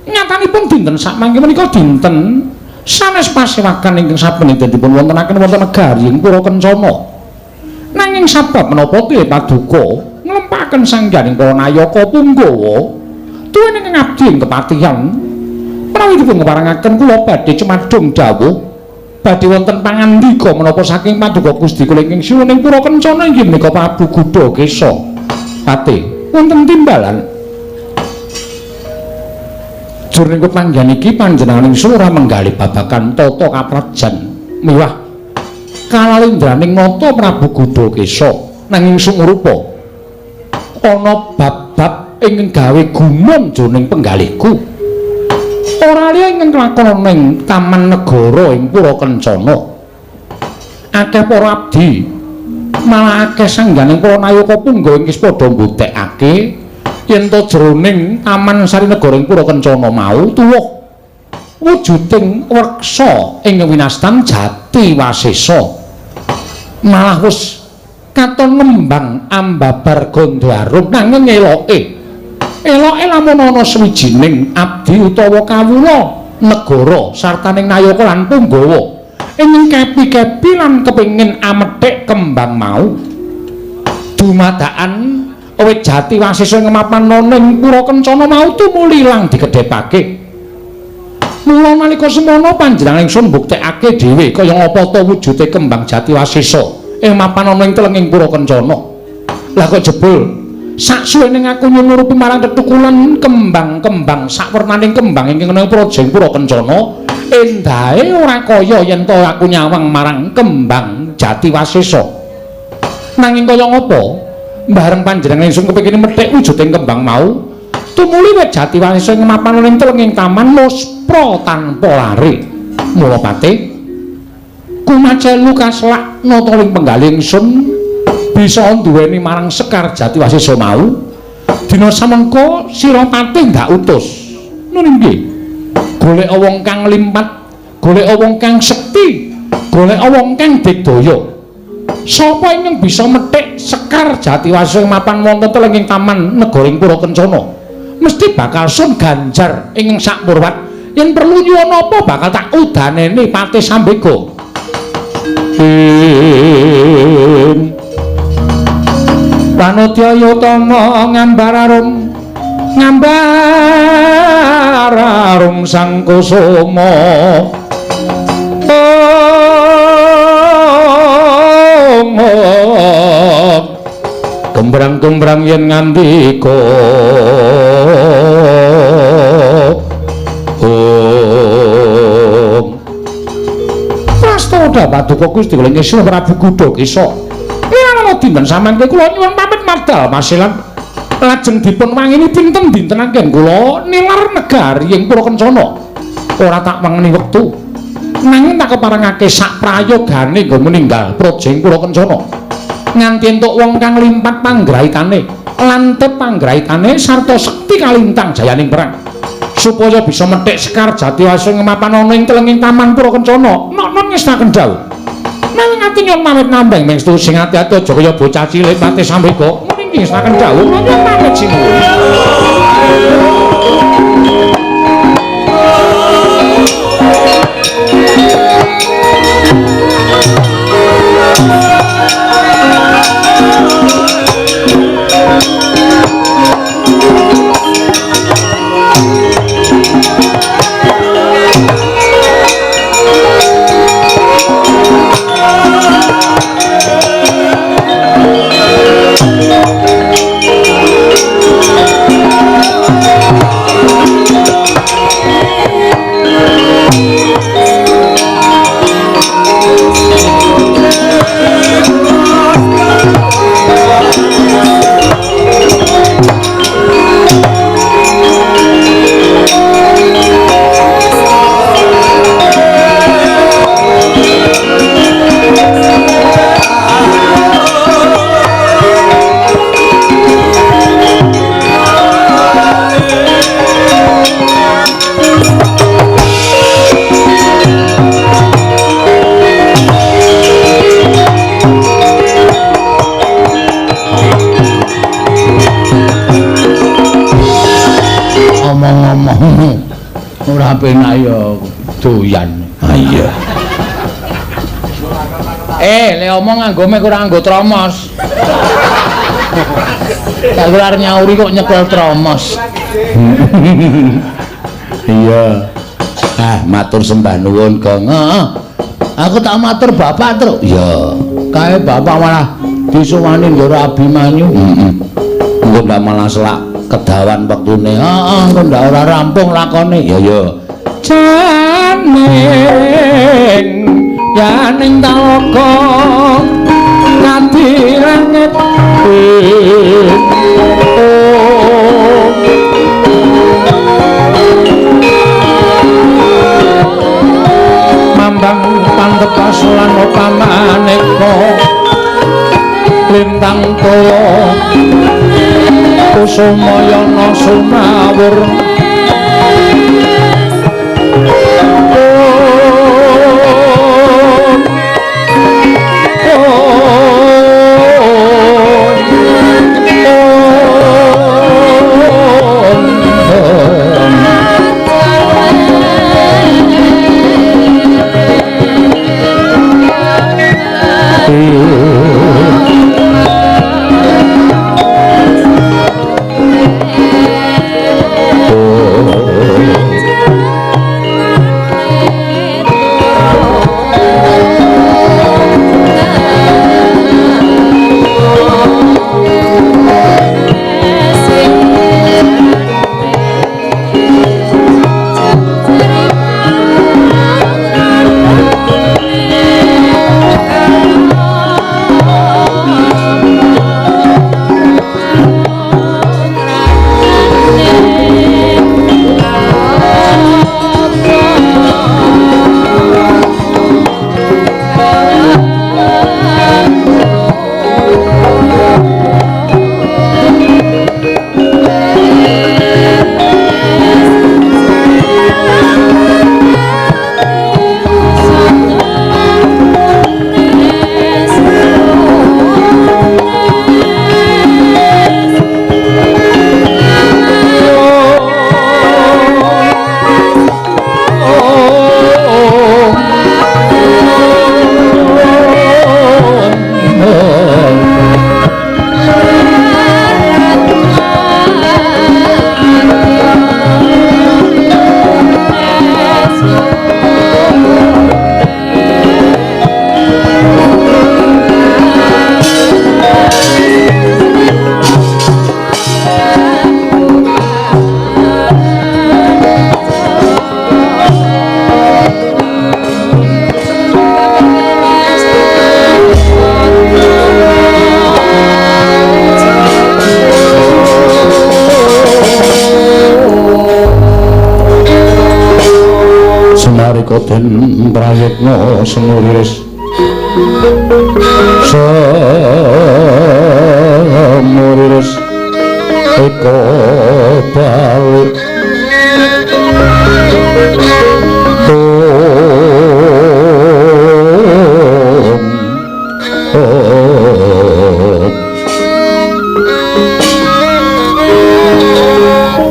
Nyatanipun dinten sakmangke menika dinten sanes pasewakan ingkang saben dinten dipun wontenaken wonten negari ing Pura Kencana. Nanging sabab menapa te paduka nglempaken sangganing para nayaka punggawa tuwin ingkang abdi ing kepatihan menawi dipun keparengaken kula badhe cemadung dawuh badhe wonten pangandika menapa saking paduka Gusti kula ingkang sinuwun ing Pura Kencana inggih menika Prabu Gudakesa. Pate wonten timbalan jroning pepanggihan iki panjenengan ingsun ora menggalih babagan tata kaprajan miwah kalalindraning nata Prabu Gudakesa nanging sumurupa ana bab-bab ingkang gawe gumun jroning penggalihku ora liya ingkang kelakon ning taman negara ing Pura Kencana akeh para abdi malah akeh sangganing para nayaka punggawa ing wis padha mbutekake yen to jroning taman sari negara ing Pura Kencana mau tuwuh wujuding wreksa ing winastan Jati Wasesa malah wis katon ngembang ambabar gandha arum nanging eloke eloke lamun ana sawijining abdi utawa kawula negara sartaning nayaka lan punggawa ing kepi-kepi lan kepengin amethik kembang mau dumadakan wit Jati Wasesa ing mapan ning Pura Kencana mau tumuli ilang dikedhepake. Mula nalika semono panjenengan ingsun mbuktekake dhewe kaya ngapa ta wujude kembang Jati Wasesa ing mapan ana ing telenging Pura Kencana. Lah kok jebul saksuwene aku nyumurupi marang tetukulan kembang-kembang sakwernaning kembang ingkang ana ing praja ing Pura Kencana endahe ora kaya yen to aku nyawang marang kembang Jati Wasesa. Nanging kaya ngapa bareng panjenengan ingsun kepengin methik wujuding kembang mau tumuli wit Jati Wasesa ing mapan ing telenging taman muspra tanpa lare. Mula pate kumacelu kaslak nata ing penggalih ingsun bisa nduweni marang Sekar Jati Wasesa mau dina samengko sira pate ndak utus. Nun inggih golek wong kang limpat, golek wong kang sekti, golek wong kang digdaya.
Sapa ingkang bisa methik Sekar Jatiwaso ing mapan wonten telenging taman negaring Pura Kencana mesti bakal sun ganjar ing sak purwat. Yen perlu nyuwun apa bakal tak udaneni Patih Sambega. Panudya Yutama ngambar arum, ngambar arum sang kusuma. Gembrang-gembrang yen ngandika. Prastawa paduka Gusti kula nyusul Prabu Kudakesa. Dinten samangke kula nyuwun pamit madal masilan lajeng dipun wangeni pinten dinten anggen kula nilar negari ing Pura Kencana. Ora tak wangeni wektu nanging tak keparengake sak prayogane nggo meninggal praja ing Pura Kencana nganti entuk wong kang limpat panggraitane lantip panggraitane sarta sekti kalintang jayaning perang supaya bisa methik Sekar Jatiwaso ing mapan ana ing telenging taman Pura Kencana. Nok-nok ngestaken dawuh. Nanging ati nyuwun pamit nambeng mengstu sing ati-ati aja kaya bocah cilik Patih Sambega. Muni ngestaken dawuh nyuwun pamit sinuwun.
Omong-omong ora penak ya doyan.
Ha iya.
Le omong nganggo mek ora nganggo tromos. Tak kira arep nyauri kok nyekel tromos.
Iya. Ah, matur sembah nuwun, Gong.
Heeh. Aku tak matur bapak, Truk.
Iya.
Kae bapak malah disuwani nggo Abimanyu.
Heeh. Engko ndak malah selak kedawan wektune.
Heeh, engko ndak ora rampung lakone.
Ya ya.
Janing yaning talaga nganti langit. Mambang pantepas lan pamaneka lintang toya kusumayana sumawur.
Nalika den prayitna semuriris semuriris eka balik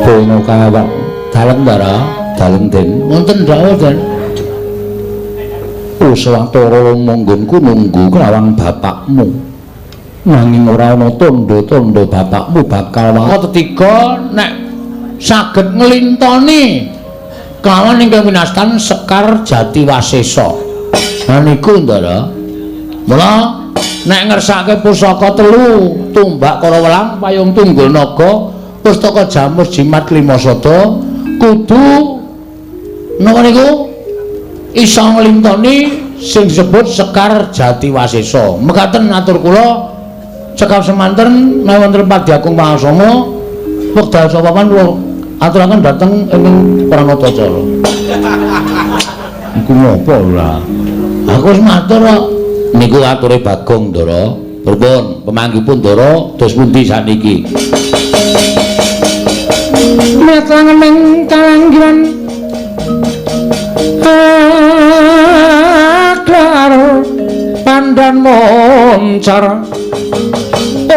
Bono kawak
dalem Ndara,
dalem den
wonten dawuh den.
Uswatara monggonku nunggu kelawan bapakmu, nanging ora ana tandha-tandha bapakmu bakal
wae. Ketiga nek saged nglintoni kelawan ingkang winastan Sekar Jatiwasesa. Lah niku Ndara, mula nek ngersake pusaka telu, tumbak Karawelang, payung tunggul naga, pustaka jamus jimat lima sada, kudu napa niku iso nglintoni sing disebut Sekar Jatiwasesa. Mekaten atur kula cekap semanten menawi wonten Padyagung Pangasama wekdal sapapan kula aturaken dhateng ing Pranatacara.
Iku ngopo ora?
Aku wis matur kok.
Niku ature Bagong Ndara. Pripun pemanggipun Ndara dos pundi sakniki?
Mlihat langeneng kalanggiran aklar pandan moncar om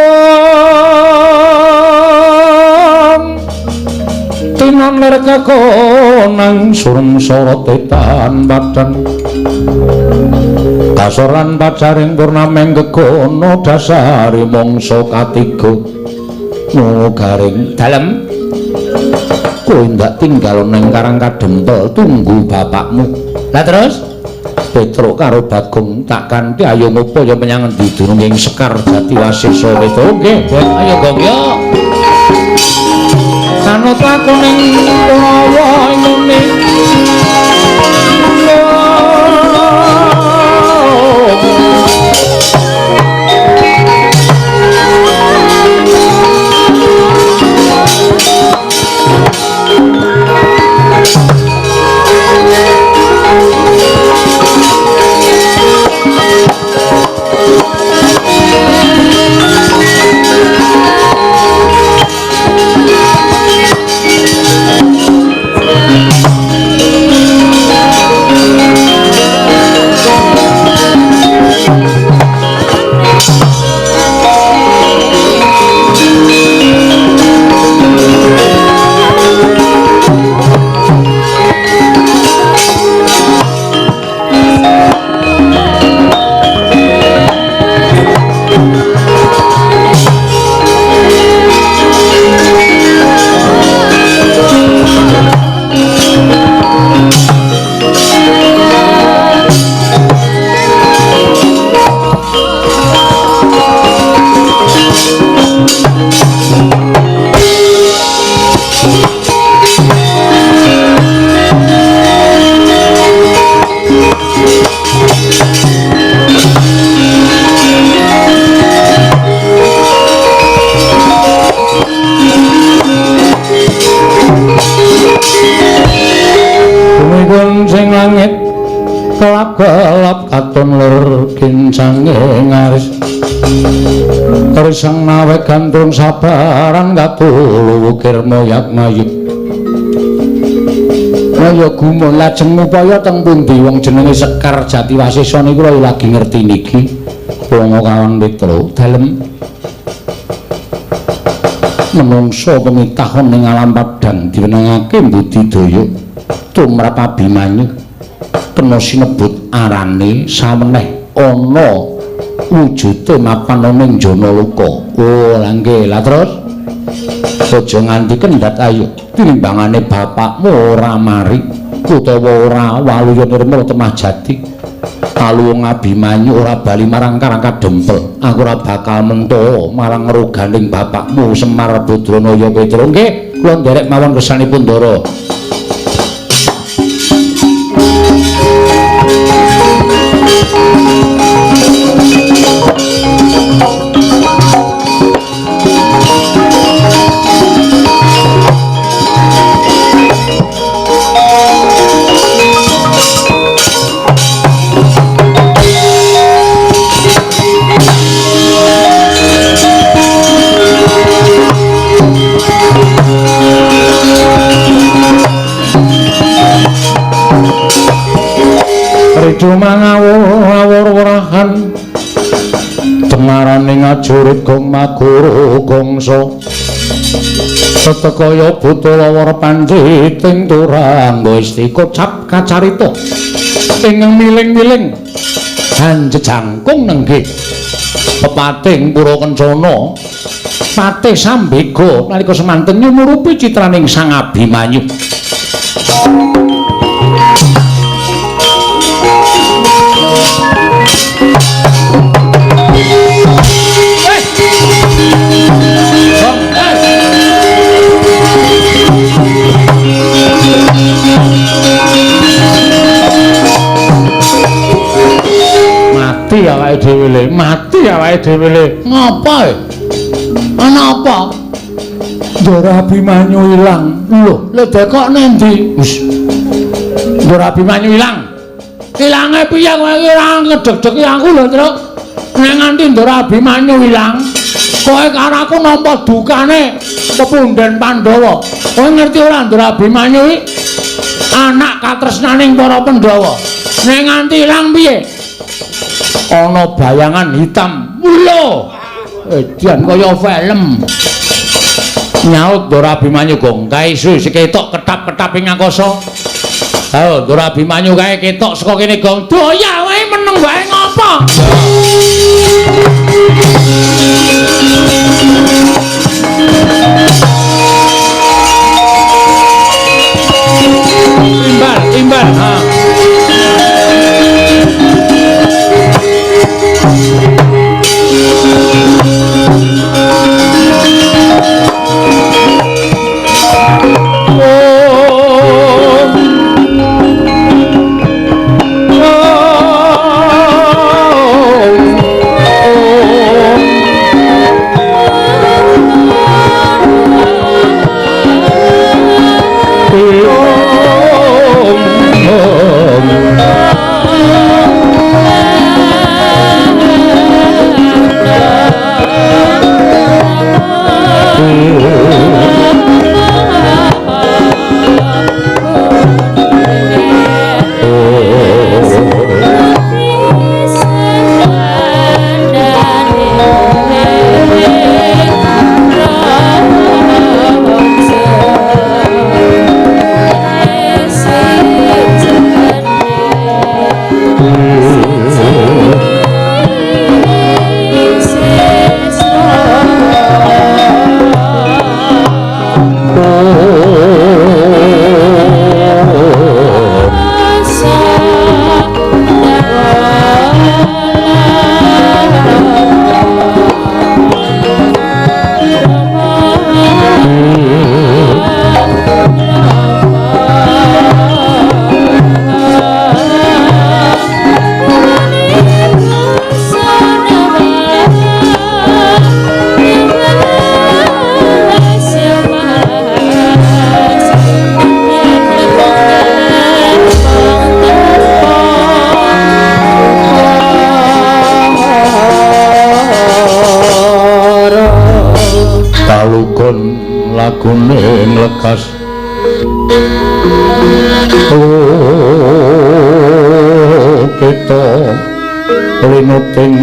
tinon lir kekonang
surem sorot tan badan kasoran pacaring purnameng gegono dasari mangsa katiga ngono garing
dalem.
Kowe ndak tinggal nang Karang Kadempel tunggu bapakmu.
Lah terus
Petruk karo Bagong tak kanthi ayo ngopo ya menyang endi durung Sekar Jatiwasesa Petruk.
Nggih, ayo Gong yo.
Anut aku ning Kurawa ngene.
Langit kelap-kelap katon lir kincange ngaris risang nawe gantung sabaran katulu wukir moyak mayik
kaya gumun. Lajeng upaya teng pundi wong jenenge Sekar Jatiwasesa niku lho lagi ngerti niki wong kawan Petruk dalem
menungso pemitahon ning alam padang diwenangake budidaya tumrap Abimanyu kena sinebut arane saweneh ana wujude mapan ana ing Janaloka. Oh, lha nggih. Lah terus aja nganti kendhat ayo tinimbangane bapakmu ora mari utawa ora waluya nirmala temah jati. Kalu wong Abimanyu ora bali marang Karang Kadempel, aku ora bakal mentho marang roganing bapakmu Semar Badranaya Petruk. Nggih, kula nderek mawon kersanipun Ndara.
Prajurit Gong Maguru Gongso Tetekaya buta lawara panciting turangga istika cap kacarita ingkang miling-miling hanjejangkung nenggih pepating pura kencana patih sambega nalika semanten nyumurupi citraning Sang Abimanyu. Mati awake dhewe le, mati awake dhewe le. Ngapa e? Ana apa? Ndara Abimanyu ilang. Lho, lho dekok nendi? Wis. Ndara Abimanyu ilang. Ilange piye kowe iki ora ngedeg-degi aku lho, Truk. Nek nganti Ndara Abimanyu ilang, kowe karo aku nampa dukane pepunden Pandhawa. Kowe ngerti ora Ndara Abimanyu iki anak katresnaning para Pandhawa. Nek nganti ilang piye? Ana bayangan hitam. Lho, edan kaya film. Nyaut Ndara Abimanyu gong kae isu ketok ketap-ketap ing angkasa. Ayo Ndara Abimanyu kae ketok saka kene gong. Doya wae meneng wae ngopo? Timbal, timbal. Ha. Lagune nglekas kita linuting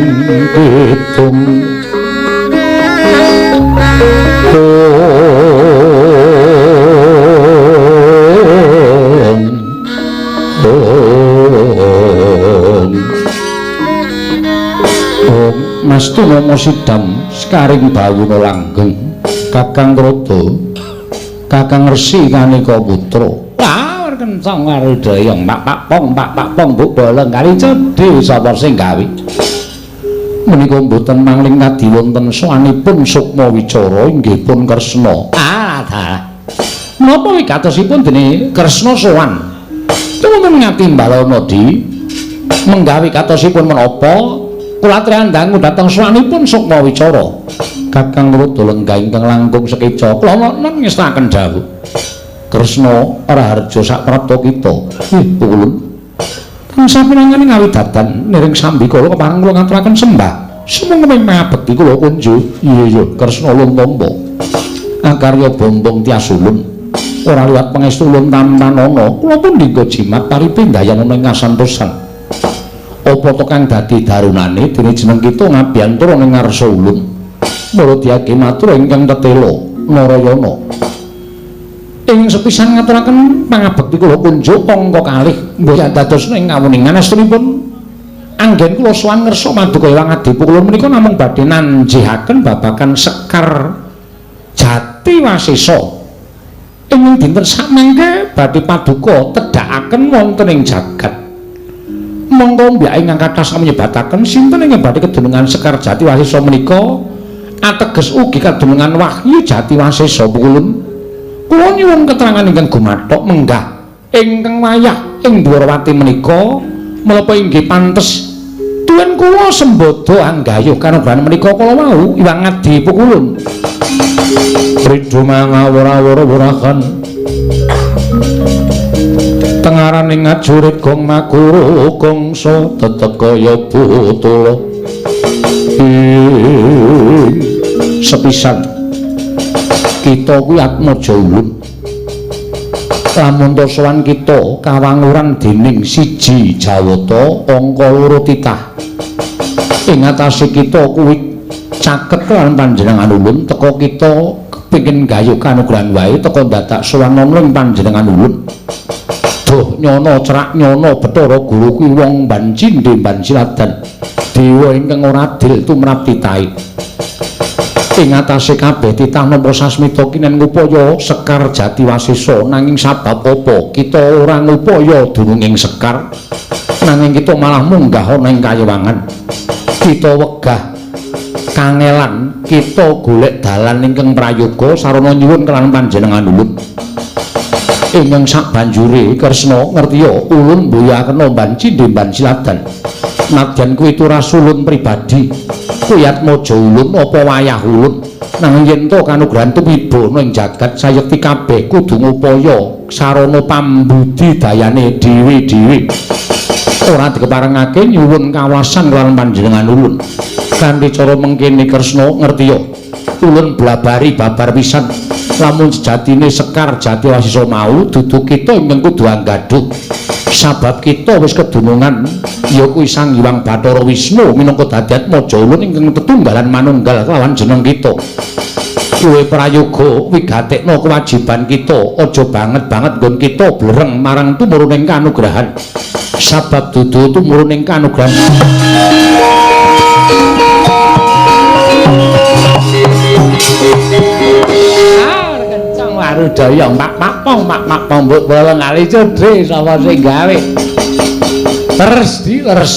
kidung Mas Tunomo Sidam sekaring bawuna langgeng Kakang Rodo Kakang Resi Kanika Putra. Wah, kencang karo dayang pak pak pong pak pak pong mbok bolong kali cedhe sapa sing gawe. Menika mboten mangling kadi wonten sowanipun Sukma Wicara inggih pun Kresna. Ah, dalah. Menapa wigatosipun dene Kresna sowan? Wonten ngatimbalana di menggawe katosipun menapa kula triandangu dhateng sowanipun Sukma Wicara. Kakang Rodo lenggah ingkang langkung sekeca kula wonten ngestakaken dawuh Kresna Raharja saprapta kita. Nggih ulun. Tansah pinangan ngawidadan niring sambikala kepareng kula ngaturaken sembah. Sumangga mangabekti kula kunju. Iya iya Kresna ulun tampa. Akarya bombong tias ulun. Ora liwat pangestu ulun tampanana. Kula pun dinggo jimat paripe ndayanana ing kasantosan. Apa to kang dadi darunane dene jeneng kita ngabiyantara ing ngarsa ulun. Mula diage matur ingkang tetela Narayana. Ing sepisan ngaturaken pangabekti kula kunjuk angka kalih mboten dadosna ing kawuningan estunipun anggen kula sowan ngersa maduka Hyang Adipu kula menika namung badhe nanjihaken babagan Sekar Jati Wasesa. Ing dinten sakmangke badhe paduka tedhakaken wonten ing jagat. Monggo mbiyake ingkang kathah sami nyebataken sinten ingkang badhe kedunungan Sekar Jati Wasesa menika ateges ugi kadunungan Wahyu Jati Wasesa pukulun. Kula nyuwun keterangan ingkang gumathok menggah ingkang wayah ing Dwarawati menika menapa inggih pantes tuwin kula sembada anggayuh kanugrahan menika kala wau Hyang Adi pukulun.
Ridho mangawur-awur-wurahan tengaraning ngajurit gong makuru gongso tetep kaya butula.
Sepisan kita kuwi atmaja ulun lamun ta sowan kita kawanguran dening siji Jawata angka loro titah ing atase kita kuwi caket lan panjenengan ulun teka kita kepengin gayuh kanugrahan wae teka dadak sowan ana ing panjenengan ulun. Duh nyono cerak nyono Bathara Guru kuwi wong ban cindhe ban siladan dewa ingkang ora adil tumrap titahe. Ing atase kabeh titah nampa sasmita kinen ngupaya Sekar Jati Wasesa nanging sabab apa kita ora ngupaya dununging sekar nanging kita malah munggah ana ing kayewangan. Kita wegah kangelan kita golek dalan ingkang prayoga sarana nyuwun kelawan panjenengan ulun. Ingkang sabanjure Kresna ngertiya ulun mboyakena ban cindhe ban siladan nadyan kuwi turasulun pribadi kuwi atmaja ulun apa wayah ulun nanging yen to kanugrahan tumiba ana ing jagat sayekti kabeh kudu ngupaya sarana pambudi dayane dhewe-dhewe ora dikeparengake nyuwun kawasan kelawan panjenengan ulun. Kanthi cara mengkene Kresna ngertiya ulun blabari babar pisan lamun sejatine Sekar Jati Wasesa mau dudu kita ingkang kudu anggadhuh sabab kita wis kedunungan ya kuwi Sang Hyang Bathara Wisnu minangka dadi atmaja ulun ingkang tetunggalan manunggal kelawan jeneng kita. Kuwi prayoga wigatekna kewajiban kita aja banget-banget nggon kita blereng marang tumuruning kanugrahan sabab dudu tumuruning kanugrahan. Warudaya mak mak pong mak mak pong mbok bolong ali cedhe sapa sing gawe terus dileres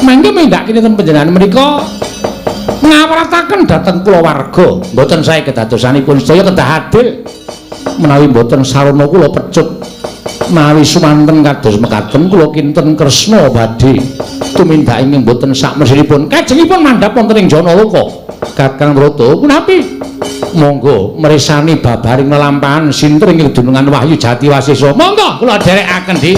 mangke mindhak kinten panjenengan menika ngawrataken dhateng kulawarga mboten sae kedadosanipun sedaya kedah adil menawi mboten sarana kula pecut menawi sumanten kados mekaten kula kinten Kresna badhe tumindak ingkang mboten sakmesinipun kajengipun mandhap wonten ing Janaloka. Kakang Rata punapi monggo mresani babaring lelampahan sinten ing dunungan Wahyu Jati Wasesa. Monggo kula dherekaken Dik.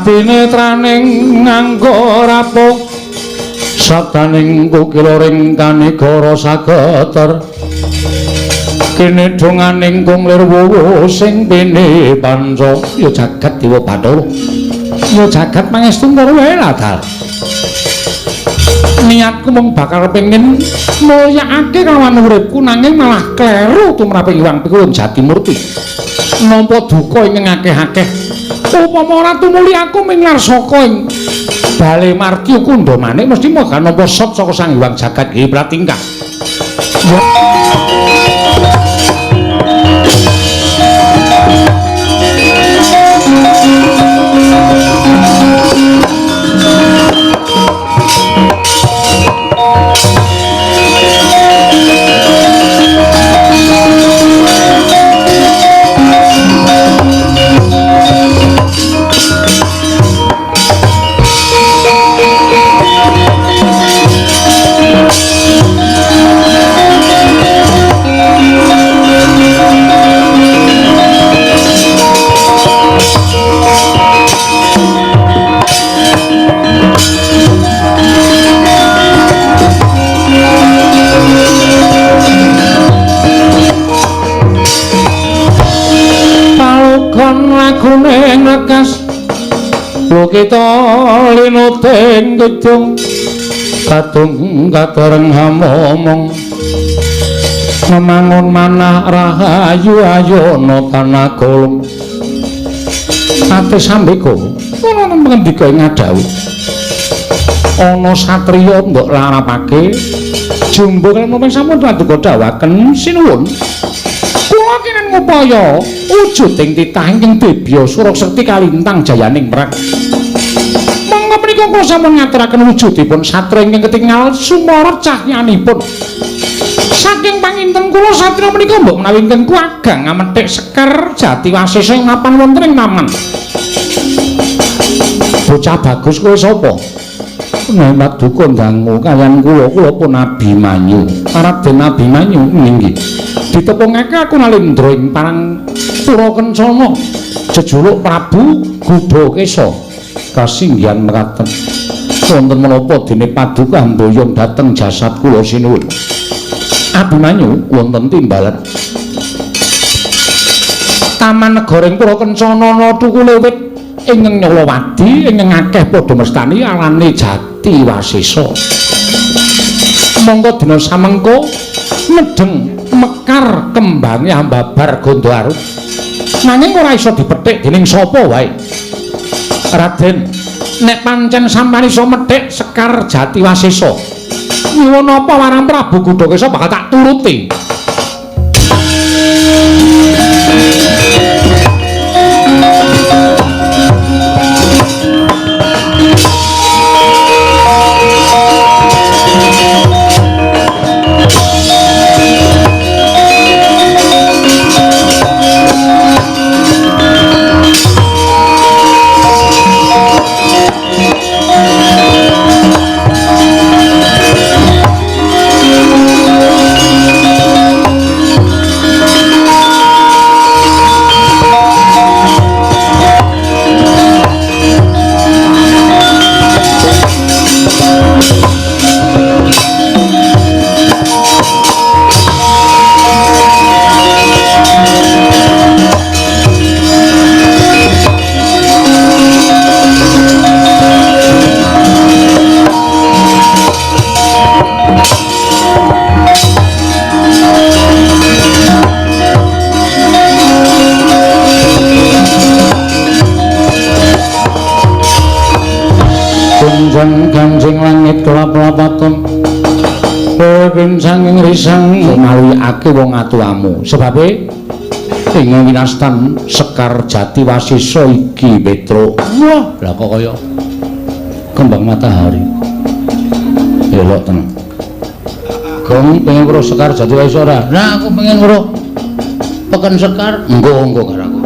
Kanetraning nganggo rapuh sabdaning kukila ring kanigara sageter kene donganing kung lir wuwu sing pene panca
ya jagat dewa Bathara ya jagat pangestu karo wae ladal niatku mung bakal pengen mulyakake kawan uripku nanging malah kleru tumrap Hyang Pikulun Jatimurti.
Nampa duka ingkang akeh-akeh. Upama ora tumuli aku minglar saka ing bale martya kundha manik mesti moga nampa sot saka Sang Hyang Jagat Giri Pratingkah. Kita linuting gedung kadung kadareng hamomong memangun manah rahayu ayono tanah golong ate sambeka ana ngendika ing ngadhawuh ana satriya mbok larapake jumbo lan menapa sampun paduka dawuhaken sinuwun kula kinen ngupaya wujuding titah ingkang dibya surasekti kalintang jayaning merak. Monggo menika kula sampun ngaturaken wujudipun satria ingkang ketingal sumara cahyanipun. Saking panginten kula satria menika mbok menawi ingkang kuagang ngamethik sekar jati wasesa ing mapan wonten ing taman. Bocah bagus kowe sapa? Nek duka ndangu kaliyan kula, kula pun Abimanyu. Raden Abimanyu inggih. Ditepungake aku Nalendra ing Parang Pura Kencana jejuluk Prabu Gudhakesa. Kasinggihan mekaten. Wonten menapa dene paduka mboyong dhateng jasad kula sinuwun. Abimanyu wonten timbalan. Taman negara ing Pura Kencana ana thukule wit ingkang nyalawadi ingkang akeh padha mestani alane jati wasesa. Monggo dina samengko medheng mekar kembange ambabar gondo arum. Nanging ora iso dipethik dening sapa wae. Raden, nek pancen sampeyan iso methik sekar jati wasesa, nyuwun apa marang Prabu Gudhakesa bakal tak turuti. Kanjeng langit kelap-lapaton pinsanging risang maluyake wong atuamu sebabe ing winastan sekar jati wasesa iki Petruk. Wah, lah kok kaya kembang matahari. Elok tenan. Gong pengen weruh sekar jati wasesa ora? Nah, aku pengen weruh peken sekar. Engko karo aku.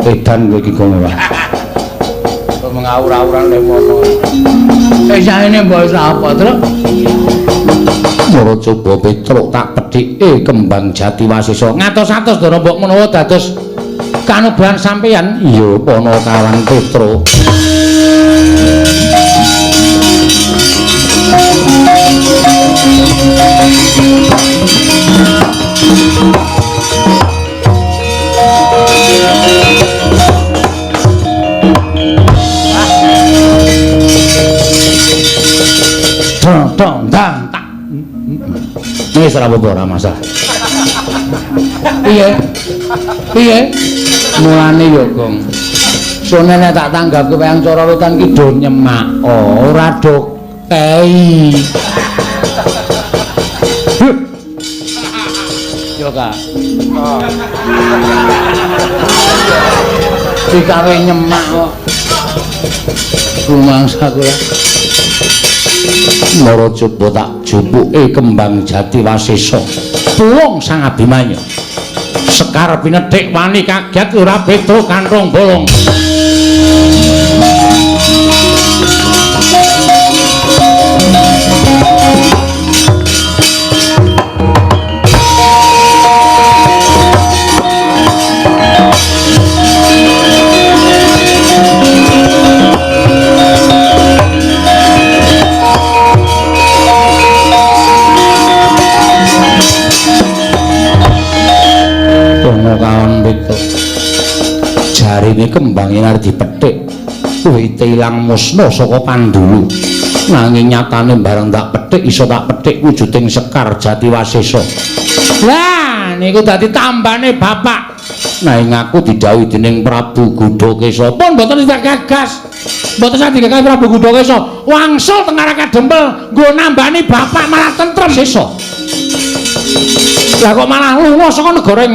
Edan kowe iki gong ora. Mengawur-awuran lemono. Saene mbok apa, Truk? Moro coba Petruk tak pedhike kembang jati wasesa. Ngatos-atos ndara mbok menawa dados kanugrahan sampeyan. Iya, Panakawan Petruk. Dong dang tak. Wis ora apa-apa, ora masalah.
Piye? Piye? Mulane ya, Gong. Sone nek tak tanggapke wayang cara wetan ki do nyemak, ora do kei. Yo ka. Dikawe nyemak kok. Rumangsa kula.
Mara coba tak jupuke kembang jati Wasesa. Tulung Sang Abimanyu. Sekar pinethik wani kaget ora beda kanthong bolong. Jarine kembang yen arep dipethik wite ilang musna saka pandulu, nanging nyatane bareng tak petik iso tak petik wujuding sekar jati Wasesa.
Lah niku dadi tambane bapak.
Nanging aku didhawuhi dening Prabu Gudakesa.
Pun mboten digagas. Mboten sah digagas Prabu Gudakesa. Wangsul teng arah Kadempel nggo nambani bapak malah tentrem sesa. Lah kok malah lunga saka negara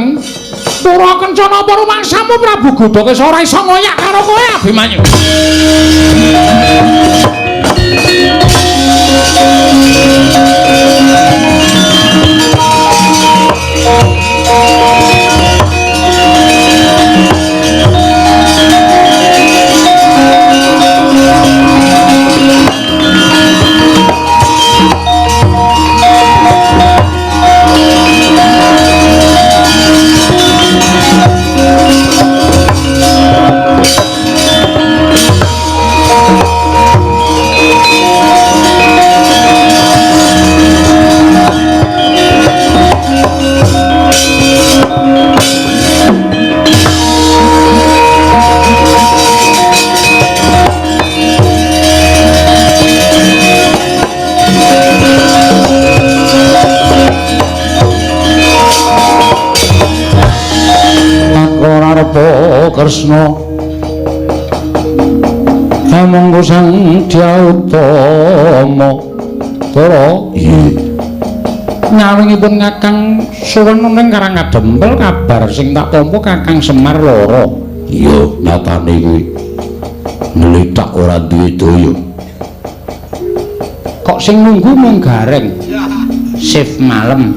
Pura Kencana apa rumangsamu Prabu Gudakesa ora iso ngoyak karo kowe Abimanyu.
Kresna kamangka Sang Dya Utama Dara
Nggih nyawingipun Kakang suwun ning Karang Kadempel kabar sing tak tampa Kakang Semar lara.
Iya nyatane kuwi nglithak ora duwe daya.
Kok sing nunggu mung Gareng shift malem.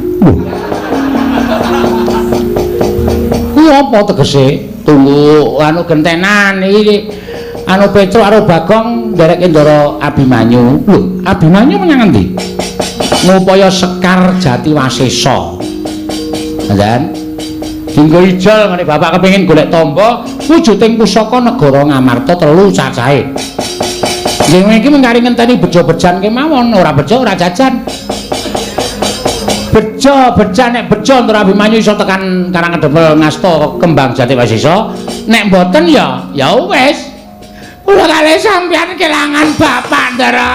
Kuwi apa tegese? Tunggu anu gentenan iki anu Petruk karo Bagong ndereke Ndara Abimanyu. Lho, Abimanyu menyang endi? Ngupaya sekar jati Wasesa. Ngoten. Dinggo ijol ngene bapak kepengin golek tamba wujuding pusaka negara Ngamarta telu cacahe. Nggih iki mung kari ngenteni bejo-bejan kemawon, ora bejo ora jajan. Bejo bejan nek bejo Ndara Abimanyu iso tekan Karang Kedempel ngasta kembang jati Wasesa. Nek mboten ya ya wis. Kula kalih sampeyan kelangan bapak Ndara.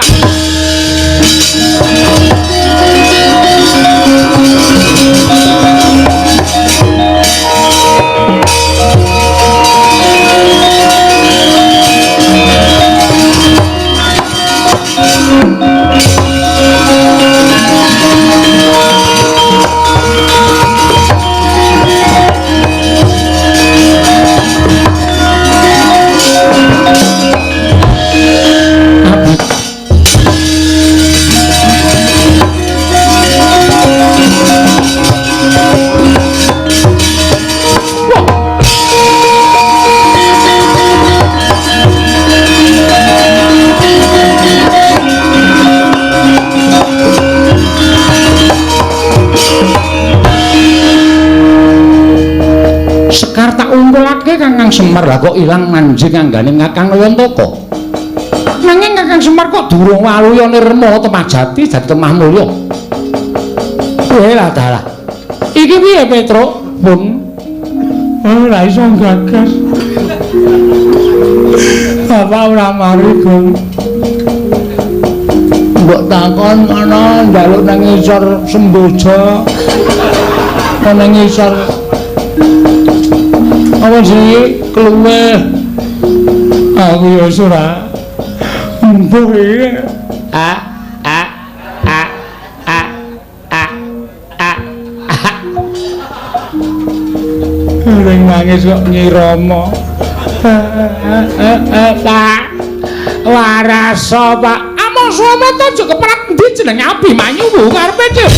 Sekar tak umpulake Kakang Semar lah kok ilang manjing anggane Kakang Nayantaka. Nanging Kakang Semar kok durung waluya nirma temah jati dadi temah mulya. Lah dalah. Iki piye Petruk? Pun ora iso gagas. Bapak ora mari, Gong. Mbok takon ana njaluk nang ngisor semboja. Nang ngisor Apa sih keluwe? Aku ya ora mbuh iki. A a a a a a. Ring nangis kok nyirama. Pak Waraso Pak. Among suwamata aja keperat endi jenenge Abimanyu mbuh karepe dhewe.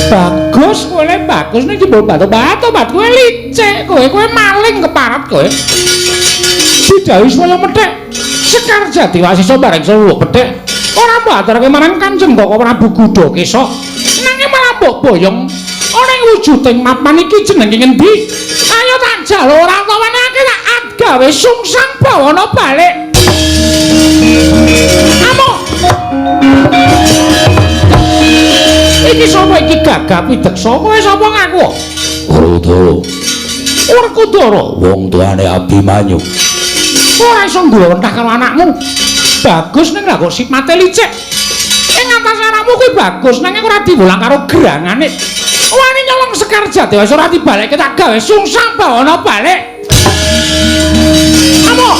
Bagus kowe le bagus ning jebul batu-batu bat kowe licik kowe kowe maling keparat kowe. Didhawuhi supaya methek Sekar Jati Wasisa bareng seluruh pethik ora mbok aturake marang Kanjeng Koko Prabu Gudakesa nanging malah mbok boyong ana ing wujuding mapan iki jenenge ngendi? Ayo tak jaluk ora tawanake tak gawe sungsang bawana balik. Amuk. Iki sapa iki gagah pideksa kowe sapa ngaku?
Werkudara.
Werkudara
wong tuane Abimanyu.
Ora iso nggulawentah karo anakmu. Bagus ning lha kok sipate licik. Ing atase anakmu kuwi bagus nanging ora diwulang karo gerangane. Wani nyolong Sekar Jati wis ora dibalekke tak gawe sungsang bawana balik. Amuk.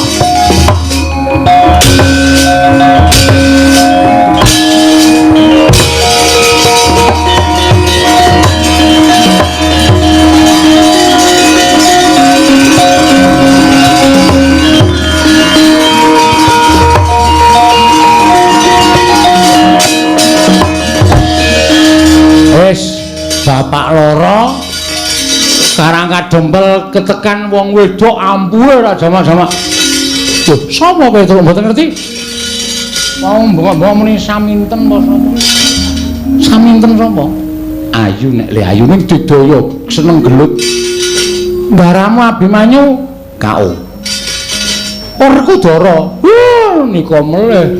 Wis bapak loro karang kadempel ketekan wong wedok ampuhe ora jamak-jamak. Lho, sapa kowe truk mboten ngerti? Mau mbongok-mbongok muni saminten apa sapa? Saminten sapa? Ayu nek le ayu ning didaya seneng gelut. Ndaramu Abimanyu KO. Werkudara. Wuh nika melih.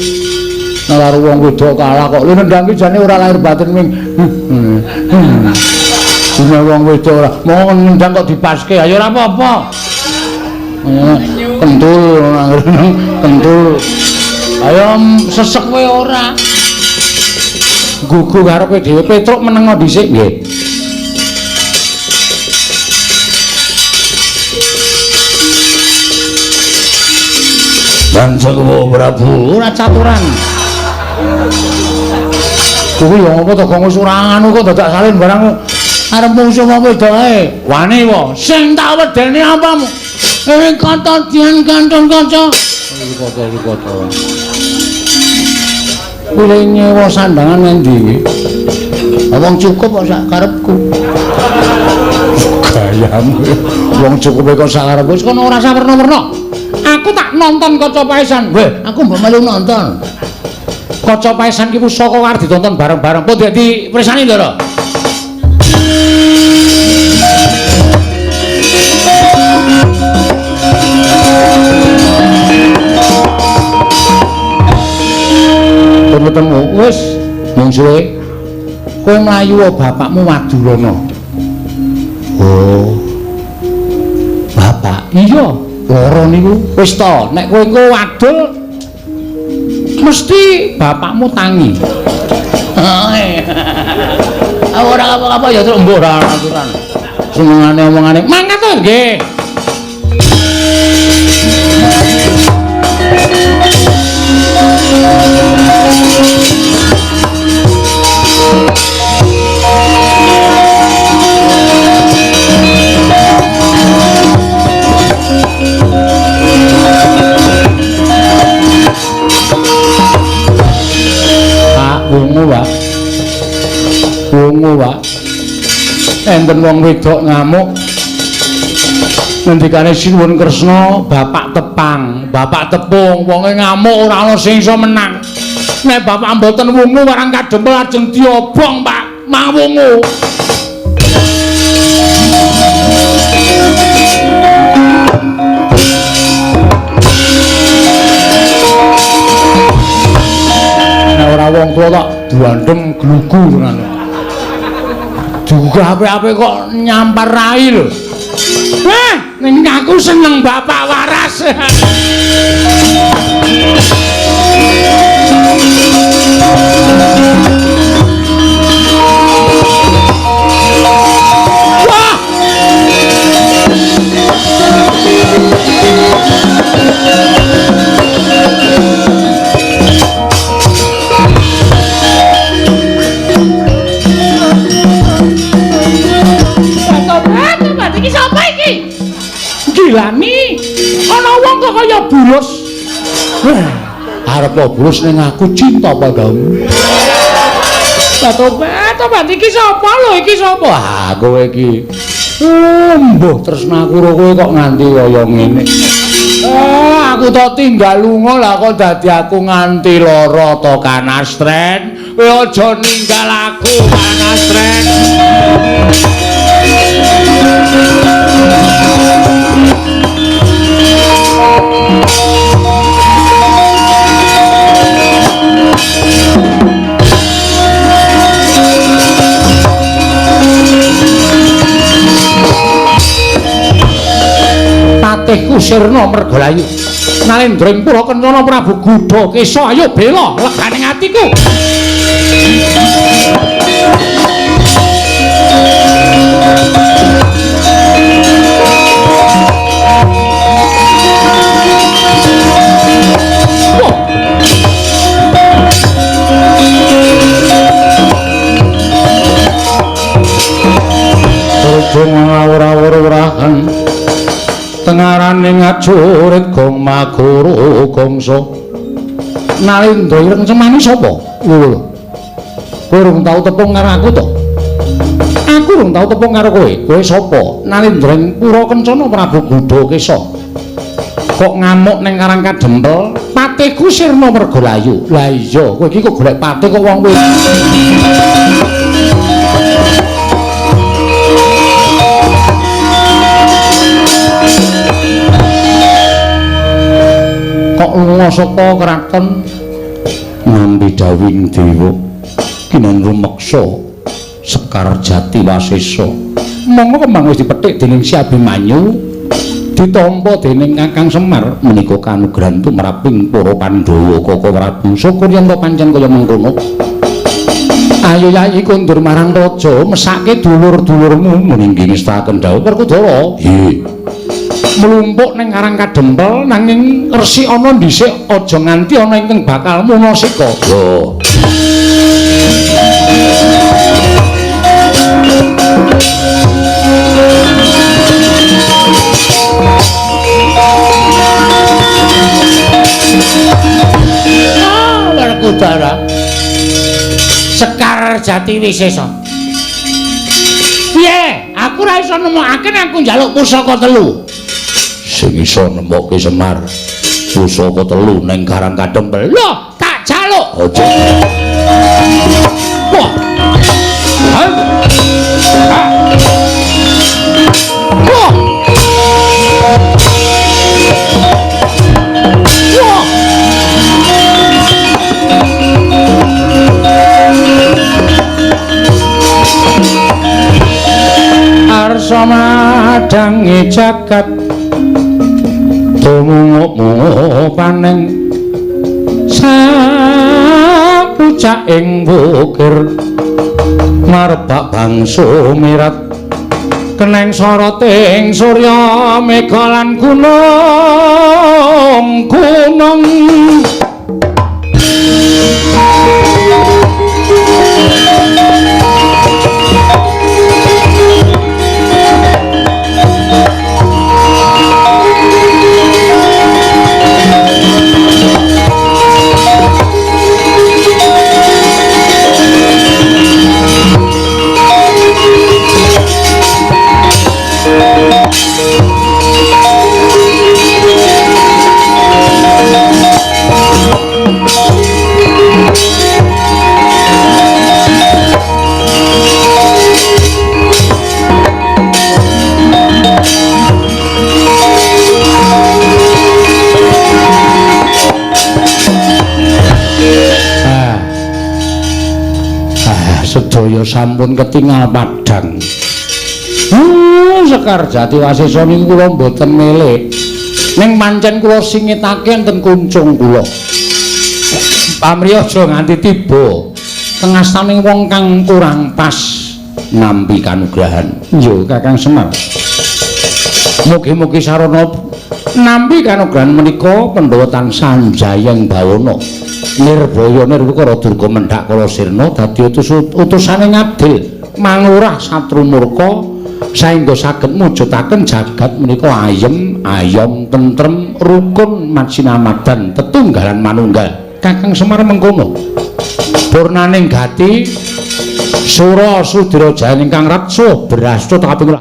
Nek karo wong wedok kalah kok. Lho nendang ki jane ora lahir batin ming. Dene wong wedok ora mau nendang kok dipaske ayo ora apa-apa. Kentul kentul. Ayo sesek kowe ora. Gugu karo kowe dhewe Petruk menengo dhisik nggih.
Kanjeng Prabu
ora caturan. Kuwi ya apa to gong wis ora anu kok dadak salin barang arep mungsuh wong wedok ae. Wani wae sing tak wedeni apamu? Kata dian kanton kaca. Kata. Kuwi nyewa sandangan ngendi iki? Wong cukup kok sak karepku. Gayamu. Wong cukup kok sak karepku wis kono ora usah werna-werna. Aku tak nonton kaca paesan. Weh, aku mbok melu nonton. Kaca paesan ki pusaka arep ditonton bareng-bareng. Pun dadi pirsani lho. Ketemu wis mungsuhe kowe mlayu bapakmu Wadulana. Oh. Bapak, iya, lara niku. Wis to, nek kowe engko wadul mesti bapakmu tangi. Ora apa-apa ya truk mbok ora aturan. Senengane omongane mangkat to nggih. Pak wungu Pak. Wungu Pak. Enten wong wedok ngamuk. Ngendikane Sinuwun Kresna, bapak tepang, bapak tepung, wonge ngamuk ora ana sing iso menang. Nek bapak mboten wungu warang kadempel ajeng diobong, Pak. Mawungu. Nek ora wong tuwa tak duandem glugu tenan. Duga apik-apik kok nyampar rai lho. Ning aku seneng bapak waras. Wah! Tobat, iki sapa iki? Gilani, ana wong kok kaya bulus.
Arep bulus ning aku cinta padamu.
Tobat, tobat iki sapa lho iki sapa?
Ah, kowe iki. Mbuh tresna aku karo kowe kok nganti kaya ngene.
Aku to tinggal lunga lah kok dadi aku nganti lara to Kanastren. Kowe aja ninggal aku Kanastren. Patihku sirna mergalayu. Nalendra ing pura kencana Prabu Gudha Kesa, ayo bela legane atiku.
Berjung ngawur-awur-wurahan tengarane ngajurit gong maguru gongso.
Nalendra ireng cemani sapa? Lho. Kowe urung tau tepung karo aku to? Aku urung tau tepung karo kowe. Kowe sapa? Nalendra ing pura kencana Prabu Gudha Kesa. Kok ngamuk ning Karang Kadempel? Patihku sirna mergalayu. Lah iya, kowe iki kok golek patih kok wong kowe. Kok lunga saka kraton
nampi dawing dewa kinan rumeksa Sekar Jati Wasesa.
Monggo kembang wis dipethik dening Si Abimanyu, ditampa dening Kakang Semar.
Menika kanugrahan tumraping para Pandhawa Kaka Prabu. Syukur yen to pancen kaya mengkono.
Ayo yai kondur marang raja, mesake dulur-dulurmu.
Meninggi ngestaken dawuh Werkudara. Nggih.
Mlumpuk ning Karang Kadempel nanging resik ana dhisik, aja nganti ana ingkang bakal munasika.
Yo.
Ah, Werkudara. Sekar Jati Wisesa. Piye? Aku ora iso nemokake aku njaluk pusaka telu.
Sing iso nemokke Semar pusaka telu ning Karang Kadempel.
Lho, tak jaluk.
Aja.
Wah. Ha. Ha. Wah. Wah. Arsa madangi jagat
tumunguk paneng
sapucak ing bukir
marbak bangsa mirat
keneng soroting surya mega lan gunung gunung.
Sedaya sampun ketingal padhang. Sekar Jati Wasesa niku kula mboten milik. Ning pancen kula singitake enten kuncung kula. Pamrih aja nganti tiba tengastaning wong kang kurang pas nampi kanugrahan. Iya, Kakang Semar. Mugi-mugi sarana nampi kanugrahan menika Pandhawa tansah njayeng bawana. Nirbaya nirwikara durga mendhak kala sirna dadi utusane ngadil manglurah satru murka saengga saged mujudaken jagat menika ayem, ayom, tentrem, rukun, macinamadan, tetunggalan manunggal. Kakang Semar mengkono. Purnaning gati Sura Sudira Jayan ingkang reksa brasta kaping